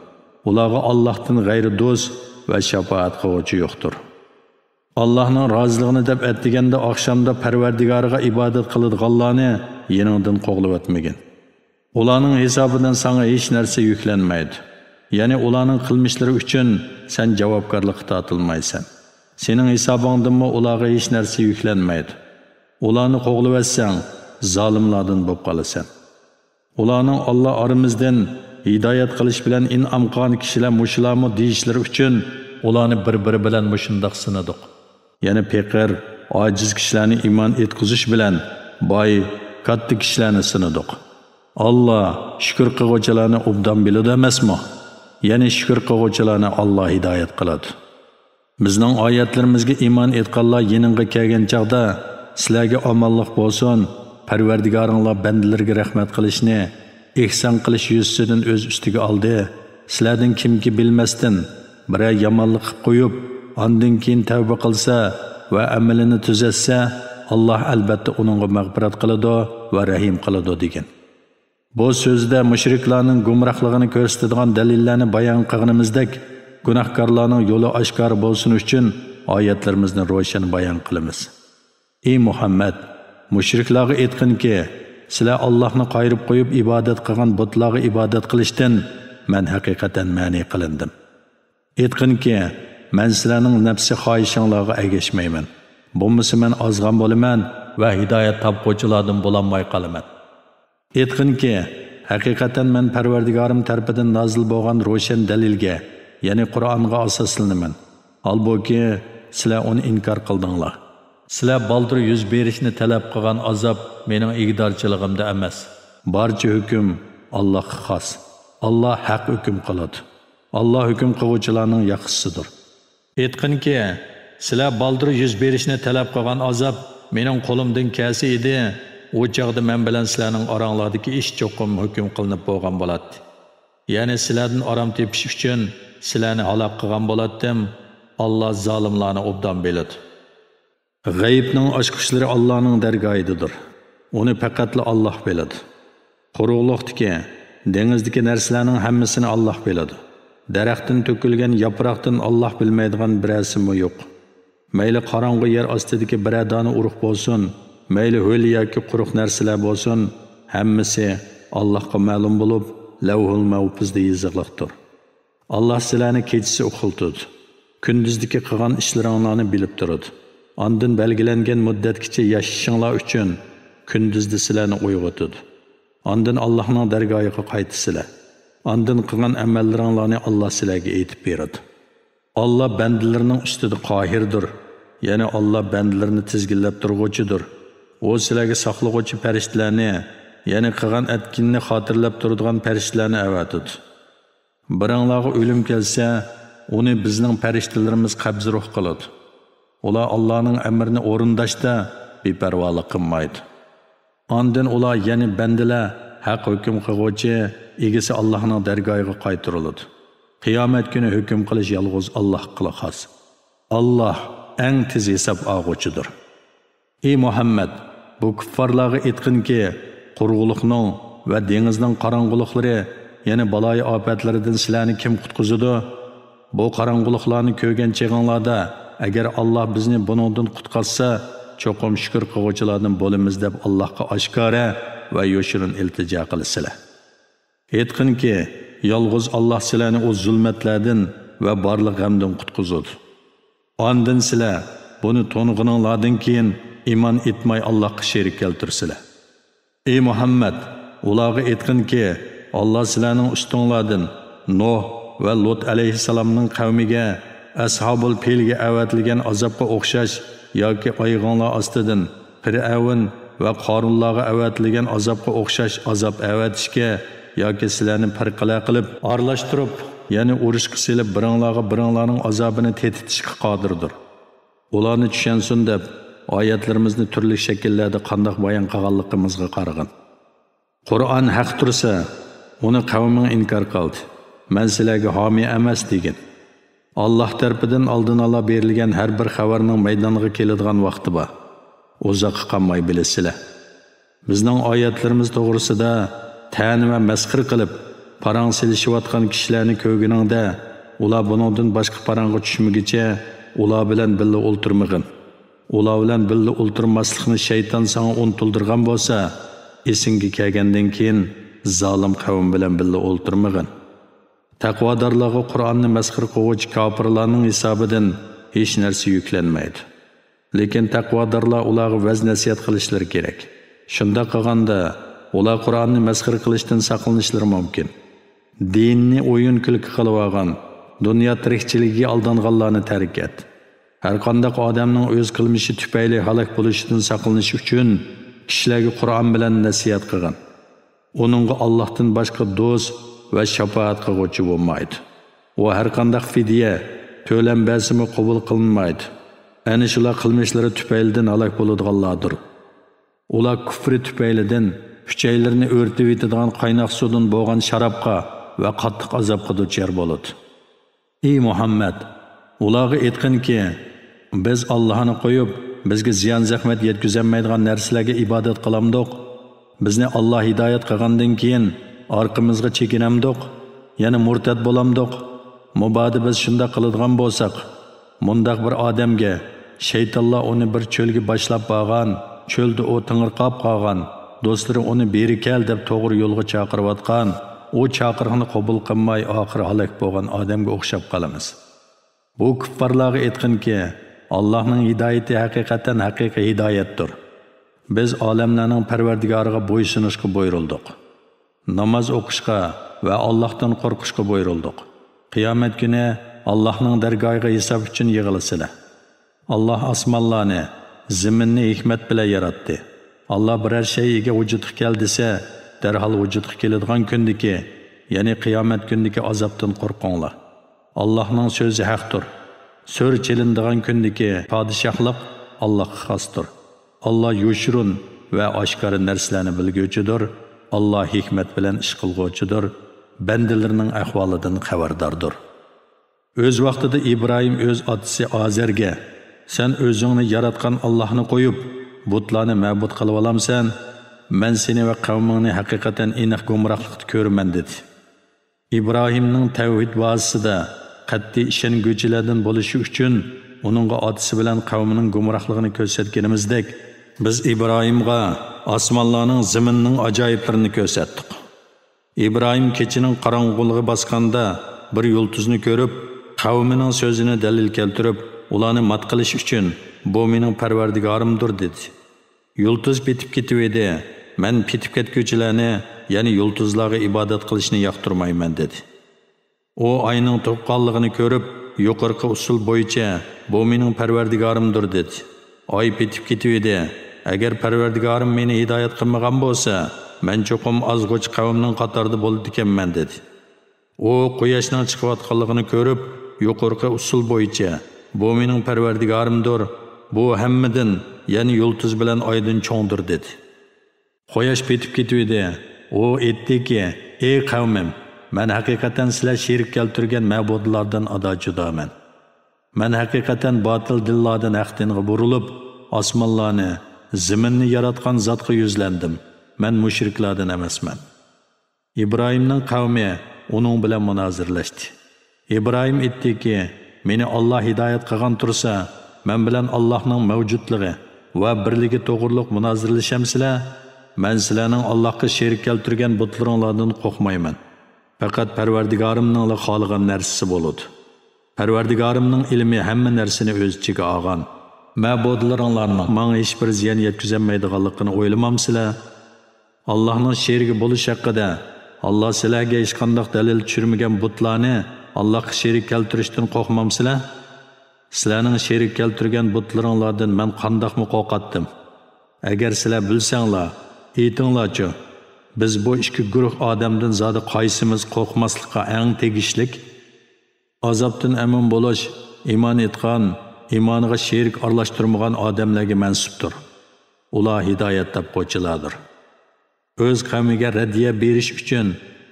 ئۇلارغا ئاللاھتىن غەيرى دوست ۋە شاپائەت قىلغۇچى يوقتۇر. ئاللاھنىڭ رازىلىقىنى دەپ ئەتىگەندە ئاخشامدا پەرۋەردىگارىغا ئىبادەت قىلىدىغانلارنى يېنىڭدىن قوغلىۋەتمىگىن. ئۇلارنىڭ ھېسابىدىن ساڭا ھېچ نەرسە يۈكلەنمەيدۇ. يەنى ئۇلارنىڭ قىلمىشلىرى ئۈچۈن سەن جاۋابكارلىققا تارتىلمايسەن. سېنىڭ ھېسابىڭدىنمۇ ئۇلارغا ھېچ نەرسە يۈكلەنمەيدۇ. ئۇلارنى قوغلىۋەتسەڭ، زالىملاردىن بولۇپ قالىسەن. ئۇلارنىڭ ئاللا ئارىمىزدىن ھىدايەت قىلىش بىلەن ئىنئام قىلغان كىشىلەر مۇشۇلارمۇ دېيىشلىرى ئۈچۈن ئۇلارنى بىر-بىرى بىلەن مۇشۇنداق سىنىدۇق. يەنى پېقىر، ئاجىز كىشىلەرنى ئىمان ئېيتقۇزۇش بىلەن باي، كاتتا كىشىلەرنى سىنىدۇق. ئاللا شۈكۈر قىلغۇچىلارنى ئوبدان بىلىدۇ ئەمەسمۇ؟ يەنى شۈكۈر قىلغۇچىلارنى ئاللا ھىدايەت قىلىدۇ. بىزنىڭ ئايەتلىرىمىزگە ئىمان ئېيتقانلار يېنىڭغا كەلگەن چاغدا، سىلەرگە ئامانلىق بولسۇن، پەرۋەردىگارىڭلار بەندىلىرىگە رەھمەت قىلىشنى، ئېھسان قىلىش يۈزىسىدىن ئۆز ئۈستىگە ئالدى. سىلەردىن كىمكى بىلمەستىن بىرەر يامانلىق قىلىپ قويۇپ، ئاندىن كېيىن تەۋبە قىلسا ۋە ئەمىلىنى تۈزەتسە، ئاللا ئەلبەتتە ئۇنىڭغا مەغپىرەت قىلىدۇ ۋە رەھىم قىلىدۇ، دېگەن. بۇ سۆزىدە مۇشرىكلارنىڭ گۇمراھلىقىنى كۆرسىتىدىغان دەلىللەرنى بايان قىلغىنىمىزدەك، گۇناھكارلارنىڭ يولى ئاشكارا بولسۇن ئۈچۈن ئايەتلىرىمىزنى روشەن بايان قىلىمىز. ئى مۇھەممەد، مۇشرىكلارغا ئېيتقىنكى، سىلەر ئاللاھنى قايرىپ قويۇپ ئىبادەت قىلغان بۇتلارغا ئىبادەت قىلىشتىن مەن ھەقىقەتەن مەنئى قىلىندىم. ئېيتقىنكى، مەن سىلەرنىڭ نەپسى خاھىشىڭلارغا ئەگەشمەيمەن. بولمىسا مەن ئازغان بولىمەن ۋە ھىدايەت تاپقۇچىلاردىن بولالماي قالىمەن. ئېيتقىنكى، ھەقىقەتەن مەن پەرۋەردىگارىم تەرىپىدىن نازىل بولغان روشەن دەلىلگە، يەنى قۇرئانغا ئاساسلىنىمەن. ھالبۇكى، سىلەر ئۇنى ئىنكار قىلدىڭلار. سىلەر بالدۇر يۈز بېرىشنى تەلەپ قىلغان ئازاب مېنىڭ ئىگىدارچىلىقىمدا ئەمەس. بارچە ھۆكۈم ئاللاھقا خاس. ئاللاھ ھەق ھۆكۈم قىلىدۇ. ئاللاھ ھۆكۈم قىلغۇچىلارنىڭ ياخشىسىدۇر. ئېيتقىنكى، سىلەر بالدۇر يۈز بېرىشنى تەلەپ قىلغان ئازاب مېنىڭ قولۇمدىن كەلسە ئىدى، ئۇ چاغدا مەن بىلەن سىلەرنىڭ ئاراڭلاردىكى ئىش چوقۇم ھۆكۈم قىلىنىپ بولغان بولاتتى. يەنى سىلەردىن ئارام تېپىش ئۈچۈن سىلەرنى ھالاك قىلغان بولاتتىم. ئاللاھ زالىملارنى ئوبدان بىلىدۇ. غەيىبنىڭ ئاچقۇچلىرى ئاللاھنىڭ دەرگاھىدىدۇر. ئۇنى پەقەتلا ئاللاھ بىلىدۇ. قۇرۇقلۇقتىكى، دېڭىزدىكى نەرسىلەرنىڭ ھەممىسىنى ئاللاھ بىلىدۇ. دەرەختىن تۆكۈلگەن ياپراقتىن ئاللاھ بىلمەيدىغان بىرەرسىمۇ يوق. مەيلى قاراڭغۇ يەر ئاستىدىكى بىرەر دانە ئۇرۇق بولسۇن، مەيلى ھۆل ياكى قۇرۇق نەرسىلەر بولسۇن، ھەممىسى ئاللاھقا مەلۇم بولۇپ، لەۋھۇل مەھپۇزدا يېزىقلىقتۇر. ئاللاھ سىلەرنى كېچىسى ئۇخلىتىدۇ. كۈندۈزدىكى قىلغان ئىشلىرىڭلارنى بىلىپ تۇرىدۇ. ئاندىن بەلگىلەنگەن مۇددەتكىچە ياشىشىڭلار ئۈچۈن كۈندۈزدە سىلەرنى ئويغىتىدۇ. ئاندىن ئاللاھنىڭ دەرگاھىغا قايتىسىلەر. ئاندىن قىلغان ئەمەللىرىڭلارنى ئاللاھ سىلەرگە ئېيتىپ بېرىدۇ. ئاللاھ بەندىلىرىنىڭ ئۈستىدە قاھىردۇر. يەنى ئاللاھ بەندىلىرىنى تىزگىنلەپ تۇرغۇچىدۇر. ئۇ سىلەرگە ساقلىغۇچى پەرىشتىلەرنى، يەنى قىلغان ئەتكىنىنى خاتىرىلەپ تۇرىدىغان پەرىشتىلەرنى ئەۋەتىدۇ. بىرىڭلارغا ئۆلۈم كەلسە، ئۇنى بىزنىڭ پەرىشتىلىرىمىز قەبزى روھ قىلىدۇ. ئۇلار ئاللاھنىڭ ئەمرىنى ئورۇنداشتا بىپەرۋالىق قىلمايدۇ. ئاندىن ئۇلار، يەنى بەندىلەر، ھەق ھۆكۈم قىلغۇچى، ئىگىسى ئاللاھنىڭ دەرگاھىغا قايتۇرۇلىدۇ. قىيامەت كۈنى ھۆكۈم قىلىش يالغۇز ئاللاھقىلا خاس. ئاللاھ ئەڭ تېز ھېساب ئالغۇچىدۇر. ئى مۇھەممەد، بۇ كۇففارلارغا ئېيتقىنكى، قۇرۇقلۇقنىڭ ۋە دېڭىزنىڭ قاراڭغۇلۇقلىرى، يەنى بالايىئاپەتلىرىدىن سىلەرنى كىم قۇتقۇزىدۇ؟ بۇ قاراڭغۇلۇقلارنى كۆرگەن چېغىڭلاردا، ئەگەر ئاللاھ بىزنى بۇنىڭدىن قۇتقارسا، چوقۇم شۈكۈر قىلغۇچىلاردىن بولىمىز دەپ ئاللاھقا ئاشكارا ۋە يوشۇرۇن ئىلتىجا قىلىسىلەر. ئېيتقىنكى، يالغۇز ئاللاھ سىلەرنى ئۇ زۇلمەتلەردىن ۋە بارلىق غەمدىن قۇتقۇزىدۇ. ئاندىن سىلەر بۇنى تونۇغىنىڭلاردىن كېيىن ئىمان ئېيتماي ئاللاھقا شېرىك كەلتۈرسىلەر. ئى مۇھەممەد، ئۇلارغا ئېيتقىنكى، ئاللاھ سىلەرنىڭ ئۈستۈڭلاردىن نۇھ ۋە لۇت ئەلەيھىسسالامنىڭ قەۋمىگە، ئەسھابۇل پىلگە ئەۋەتىلگەن ئازابقا ئوخشاش ياكى ئايىغىڭلار ئاستىدىن پىرئەۋن ۋە قارۇنلارغا ئەۋەتىلگەن ئازابقا ئوخشاش ئازاب ئەۋەتىشكە ياكى سىلەرنى پەرقىلەر قىلىپ، ئارىلاشتۇرۇپ، يەنى ئۇرۇشقا سېلىپ، بىرىڭلارغا بىرىڭلارنىڭ ئازابىنى تېتىتىشكە قادىردۇر. ئۇلارنى چۈشەنسۇن دەپ، ئايەتلىرىمىزنى تۈرلۈك شەكىللەردە قانداق بايان قىلغانلىقىمىزغا قارىغىن. قۇرئان ھەق تۇرسا، ئۇنى قەۋمىڭ ئىنكار قىلدى. مەن سىلەرگە ھامىي ئەمەس دېگىن. ئاللاھ تەرىپىدىن ئالدىن ئالا بېرىلگەن ھەر بىر خەۋەرنىڭ مەيدانغا كېلىدىغان ۋاقتى بار. ئۇزاققا قالماي بىلىسىلەر. بىزنىڭ ئايەتلىرىمىز توغرىسىدا تەنە ۋە مەسخىرە قىلىپ، پاراڭ سېلىشىۋاتقان كىشىلەرنى كۆرگىنىڭدە، ئۇلار بۇنىڭدىن باشقا پاراڭغا چۈشمىگۈچە، ئۇلار بىلەن بىللە ئولتۇرمىغىن. ئۇلار بىلەن بىللە ئولتۇرماسلىقنى شەيتان ساڭا ئۇنتۇلدۇرغان بولسا، ئېسىڭگە كەلگەندىن كېيىن، زالىم قەۋم بىلەن بىللە ئولتۇرمىغىن. تەقۋادارلارغا قۇرئاننى مەسخىرە قىلغۇچى كاپىرلارنىڭ ھېسابىدىن ھېچ نەرسە يۈكلەنمەيدۇ. لېكىن تەقۋادارلار ئۇلارغا ۋەز-نەسىھەت قىلىشلىرى كېرەك. شۇنداق قىلغاندا، ئۇلار قۇرئاننى مەسخىرە قىلىشتىن ساقلىنىشلىرى مۈمكىن. دىننى ئويۇن-كۈلكە قىلىۋالغان، دۇنيا تىرىكچىلىكىگە ئالدانغانلارنى تەرك ئەت. ھەرقانداق ئادەمنىڭ ئۆز قىلمىشى تۈپەيلى ھالاك بولۇشىدىن ساقلىنىش ئۈچۈن، كىشىلەرگە قۇرئان بىلەن نەسىھەت قىلغىن. ئۇنىڭغا ئاللاھتىن باشقا دوست ۋە شاپائەت قىلغۇچى بولمايدۇ. ئۇ ھەرقانداق فىدىيە، تۆلەم بەرسىمۇ قوبۇل قىلىنمايدۇ. ئەنە شۇلار قىلمىشلىرى تۈپەيلىدىن ھالاك بولىدىغانلاردۇر. ئۇلار كۇفرى تۈپەيلىدىن ئۈچەيلىرىنى ئۆرتىۋېتىدىغان قايناق سۇدىن بولغان شارابقا ۋە قاتتىق ئازابقا دۇچار بولىدۇ. ئى مۇھەممەد، ئۇلارغا ئېيتقىنكى، بىز ئاللاھنى قويۇپ، بىزگە زىيان-زەخمەت يەتكۈزەلمەيدىغان نەرسىلەرگە ئىبادەت قىلامدۇق؟ بىزنى ئاللاھ ھىدايەت قىلغاندىن كېيىن ئارقىمىزغا چېكىنەمدۇق؟ يەنە مۇرتەت بولامدۇق؟ مۇبادا بىز شۇنداق قىلىدىغان بولساق، مۇنداق بىر ئادەمگە، شەيتانلار ئۇنى بىر چۆلگە باشلاپ بارغان، چۆلدە ئۇ تېڭىرقاپ قالغان، دوستلىرى ئۇنى بېرى كەل دەپ توغرا يولغا چاقىرىۋاتقان، ئۇ چاقىرىقنى قوبۇل قىلماي ئاخىرى ھالاك بولغان ئادەمگە ئوخشاپ قالىمىز. بۇ كۇففارلارغا ئېيتقىنكى، ئاللاھنىڭ ھىدايىتى ھەقىقەتەن ھەقىقىي ھىدايەتتۇر. بىز ئالەملەرنىڭ پەرۋەردىگارىغا بويسۇنۇشقا بۇيرۇلدۇق. ناماز ئوقۇشقا ۋە ئاللاھتىن قورقۇشقا بۇيرۇلدۇق. قىيامەت كۈنى ئاللاھنىڭ دەرگاھىغا ھېساب ئۈچۈن يىغىلىسىلەر. ئاللاھ ئاسمانلارنى، زېمىننى ھېكمەت بىلەن ياراتتى. ئاللاھ بىرەر شەيئىگە ۋۇجۇدقا كەل دېسە، دەرھال ۋۇجۇدقا كېلىدىغان كۈندىكى، يەنى قىيامەت كۈنىدىكى ئازابتىن قورقۇڭلار. ئاللاھنىڭ سۆزى ھەقتۇر. سۈر چېلىنىدىغان كۈندىكى پادىشاھلىق ئاللاھقا خاستۇر. ئاللاھ يوشۇرۇن ۋە ئاشكارا نەرسىلەرنى بىلگۈچىدۇر. ئاللاھ ھېكمەت بىلەن ئىش قىلغۇچىدۇر. بەندىلىرىنىڭ ئەھۋالىدىن خەۋەرداردۇر. ئۆز ۋاقتىدا ئىبراھىم ئۆز ئاتىسى ئازەرگە، «سەن ئۆزۈڭنى ياراتقان ئاللاھنى قويۇپ، بۇتلارنى مەبۇد قىلىۋالامسەن؟ مەن سېنى ۋە قەۋمىڭنى ھەقىقەتەن ئېنىق گۇمراھلىقتا كۆرىمەن» دېدى. ئىبراھىمنىڭ تەۋھىد ۋاسىتىسىدە قەتئىي ئىشەنگۈچىلەردىن بولۇشى ئۈچۈن ئۇنىڭغا ئاتىسى بىلەن قەۋمىنىڭ گۇمراھلىقىنى كۆرسەتكىنىمىزدەك، بىز ئىبراھىمغا ئاسمانلارنىڭ، زېمىننىڭ ئاجايىپلىرىنى كۆرسەتتۇق. ئىبراھىم كېچىنىڭ قاراڭغۇلۇقى باسقاندا بىر يۇلتۇزنى كۆرۈپ، قەۋمىنىڭ سۆزىنى دەلىل كەلتۈرۈپ، ئۇلارنى مات قىلىش ئۈچۈن، «بۇ مېنىڭ پەرۋەردىگارىمدۇر» دېدى. يۇلتۇز پېتىپ كېتىۋىدى. «مەن پېتىپ كەتكۈچىلەرنى، يەنى يۇلتۇزلارغا ئىبادەت قىلىشنى ياقتۇرمايمەن» دېدى. ئۇ ئاينىڭ تۇغقانلىقىنى كۆرۈپ، يۇقىرىقى ئۇسۇل بويىچە، «بۇ مېنىڭ پەرۋەردىگارىمدۇر» دېدى. ئاي پېتىپ كېتىۋىدى. «ئەگەر پەرۋەردىگارىم مېنى ھىدايەت قىلمىغان بولسا، مەن چوقۇم ئازغۇچە قەۋمنىڭ قاتارىدا بولىدىكەنمەن» دېدى. ئۇ قۇياشنىڭ چىقىۋاتقانلىقىنى كۆرۈپ، يۇقىرىقى ئۇسۇل بويىچە، «بۇ مېنىڭ پەرۋەردىگارىمدۇر، بۇ ھەممىدىن، يەنى يۇلتۇز بىلەن ئايدىن چوڭدۇر» دېدى. قۇياش پېتىپ كېتىۋىدى. ئۇ ئېيتتىكى، «ئەي قەۋمىم، مەن ھەقىقەتەن سىلەر شېرىك كەلتۈرگەن مەبۇدلاردىن ئادا جۇدامەن. مەن ھەقىقەتەن باتىل دىنلاردىن ھەق دىنغا بۇرۇلۇپ، ئاسمانلارنى، زېمىننى ياراتقان زاتقا يۈزلەندىم. مەن مۇشرىكلاردىن ئەمەسمەن.» ئىبراھىمنىڭ قەۋمى ئۇنىڭ بىلەن مۇنازىرىلەشتى. ئىبراھىم ئېيتتىكى، «مېنى ئاللاھ ھىدايەت قىلغان تۇرسا، مەن بىلەن ئاللاھنىڭ مەۋجۇتلۇقى ۋە بىرلىكى توغرۇلۇق مۇنازىرىلىشەمسىلەر؟ مەن سىلەرنىڭ ئاللاھقا شېرىك كەلتۈرگەن بۇتلىرىڭلاردىن قورقمايمەن. پەقەت پەرۋەردىگارىمنىڭلا خالىغان نەرسىسى بولىدۇ. پەرۋەردىگارىمنىڭ ئىلمى ھەممە نەرسىنى ئۆز ئىچىگە ئالغان. مەبۇدلىرىڭلارنىڭ ماڭا ھېچبىر زىيان يەتكۈزەلمەيدىغانلىقىنى ئويلىمامسىلەر؟ ئاللاھنىڭ شېرىكى بولۇش ھەققىدە ئاللاھ سىلەرگە ھېچقانداق دەلىل چۈشۈرمىگەن بۇتلارنى ئاللاھقا شېرىك كەلتۈرۈشتىن قورقمامسىلەر؟ سىلەرنىڭ شېرىك كەلتۈرگەن بۇتلىرىڭلاردىن مەن قانداقمۇ قورقاتتىم؟ ئەگەر سىلەر بىلسەڭلار، ئېيتىڭلارچۇ، بىز بۇ ئىككى گۇرۇھ ئادەمدىن زادى قايسىمىز قورقماسلىققا ئەڭ تېگىشلىك؟ ئازابتىن ئەمىن بولۇش ئىمان ئېيتقان، ئىمانىغا شېرىك ئارىلاشتۇرمىغان ئادەملەرگە مەنسۇپتۇر. ئۇلار ھىدايەت تاپقۇچىلاردۇر. ئۆز قەۋمىگە رەددىيە بېرىش ئۈچۈن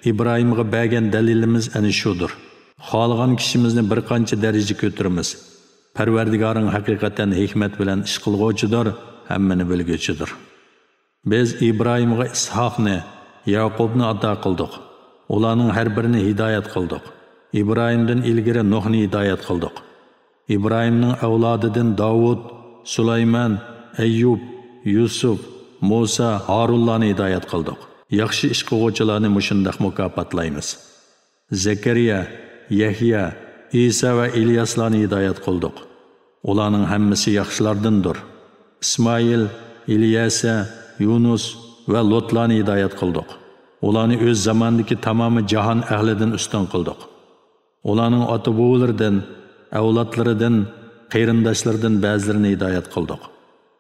ئىبراھىمغا بەرگەن دەلىلىمىز ئەنە شۇدۇر. خالىغان كىشىمىزنى بىر قانچە دەرىجە كۆتۈرىمىز. پەرۋەردىگارىڭ ھەقىقەتەن ھېكمەت بىلەن ئىش قىلغۇچىدۇر، ھەممىنى بىلگۈچىدۇر. بىز ئىبراھىمغا ئىسھاقنى، يەقۇبنى ئاتا قىلدۇق. ئۇلارنىڭ ھەر بىرىنى ھىدايەت قىلدۇق. ئىبراھىمدىن ئىلگىرى نۇھنى ھىدايەت قىلدۇق. ئىبراھىمنىڭ ئەۋلادىدىن داۋۇت، سۇلايمان، ئەييۇب، يۈسۈپ، مۇسا، ھارۇنلارنى ھىدايەت قىلدۇق. ياخشى ئىش قىلغۇچىلارنى مۇشۇنداق مۇكاپاتلايمىز. زەكەرىيا، يەھيا، ئىسا ۋە ئىلياسلارنى ھىدايەت قىلدۇق. ئۇلارنىڭ ھەممىسى ياخشىلاردىندۇر. ئىسمائىل، ئىليەسە، يۇنۇس ۋە لۇتلارنى ھىدايەت قىلدۇق. ئۇلارنى ئۆز زامانىدىكى تامامى جاھان ئەھلىدىن ئۈستۈن قىلدۇق. ئۇلارنىڭ ئاتا-بوۋىلىرىدىن، ئەۋلادلىرىدىن، قېرىنداشلىرىدىن بەزىلىرىنى ھىدايەت قىلدۇق.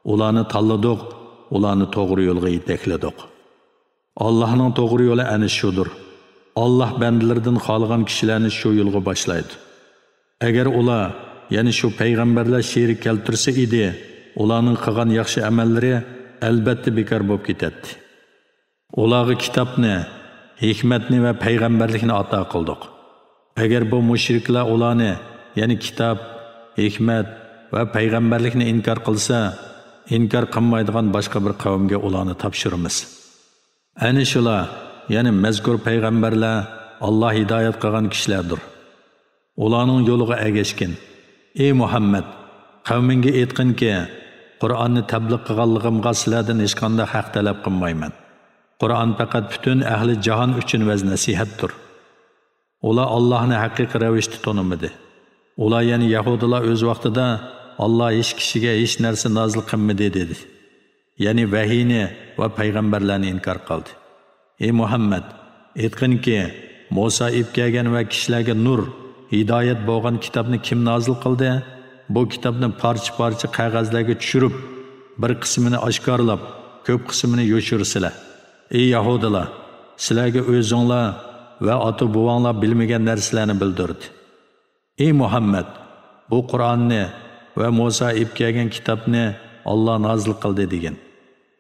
ئۇلارنى تاللىدۇق، ئۇلارنى توغرا يولغا يېتەكلىدۇق. ئاللاھنىڭ توغرا يولى ئەنە شۇدۇر. ئاللاھ بەندىلىرىدىن خالىغان كىشىلەرنى شۇ يولغا باشلايدۇ. ئەگەر ئۇلار، يەنى شۇ پەيغەمبەرلەر شېرىك كەلتۈرسە ئىدى، ئۇلارنىڭ قىلغان ياخشى ئەمەللىرى ئەلبەتتە بىكار بولۇپ كېتەتتى. ئۇلارغا كىتابنى، ھېكمەتنى ۋە پەيغەمبەرلىكنى ئاتا قىلدۇق. ئەگەر بۇ مۇشرىكلار ئۇلارنى، يەنى كىتاب، ھېكمەت ۋە پەيغەمبەرلىكنى ئىنكار قىلسا، ئىنكار قىلمايدىغان باشقا بىر قەۋمگە ئۇلارنى تاپشۇرىمىز. ئەنە شۇلار، يەنى مەزكۇر پەيغەمبەرلەر ئاللاھ ھىدايەت قىلغان كىشىلەردۇر. ئۇلارنىڭ يولىغا ئەگەشكىن. ئى مۇھەممەد، قەۋمىڭگە ئېيتقىنكى، قۇرئاننى تەبلىغ قىلغانلىقىمغا سىلەردىن ھېچقانداق ھەق تەلەپ قىلمايمەن. قۇرئان پەقەت پۈتۈن ئەھلى جاھان ئۈچۈن ۋەز-نەسىھەتتۇر. ئۇلار ئاللاھنى ھەقىقىي رەۋىشتە تونۇمىدى. ئۇلار، يەنى يەھۇدىيلار ئۆز ۋاقتىدا ئاللاھ ھېچ كىشىگە ھېچ نەرسە نازىل قىلمىدى دېدى. يەنى ۋەھىينى ۋە پەيغەمبەرلەرنى ئىنكار قىلدى. ئى مۇھەممەد، ئېيتقىنكى، مۇسا ئېلىپ كەلگەن ۋە كىشىلەرگە نۇر، ھىدايەت بولغان كىتابنى كىم نازىل قىلدى؟ بۇ كىتابنى پارچە-پارچە قەغەزلەرگە چۈشۈرۈپ، بىر قىسمىنى ئاشكارىلاپ، كۆپ قىسمىنى يوشۇرىسىلەر. ئى يەھۇدىيلار، سىلەرگە ئۆزۈڭلار ۋە ئاتا-بوۋاڭلار بىلمىگەن نەرسىلەرنى بىلدۈردى. ئى مۇھەممەد، بۇ قۇرئاننى ۋە مۇسا ئېلىپ كەلگەن كىتابنى ئاللا نازىل قىلدى دېگىن.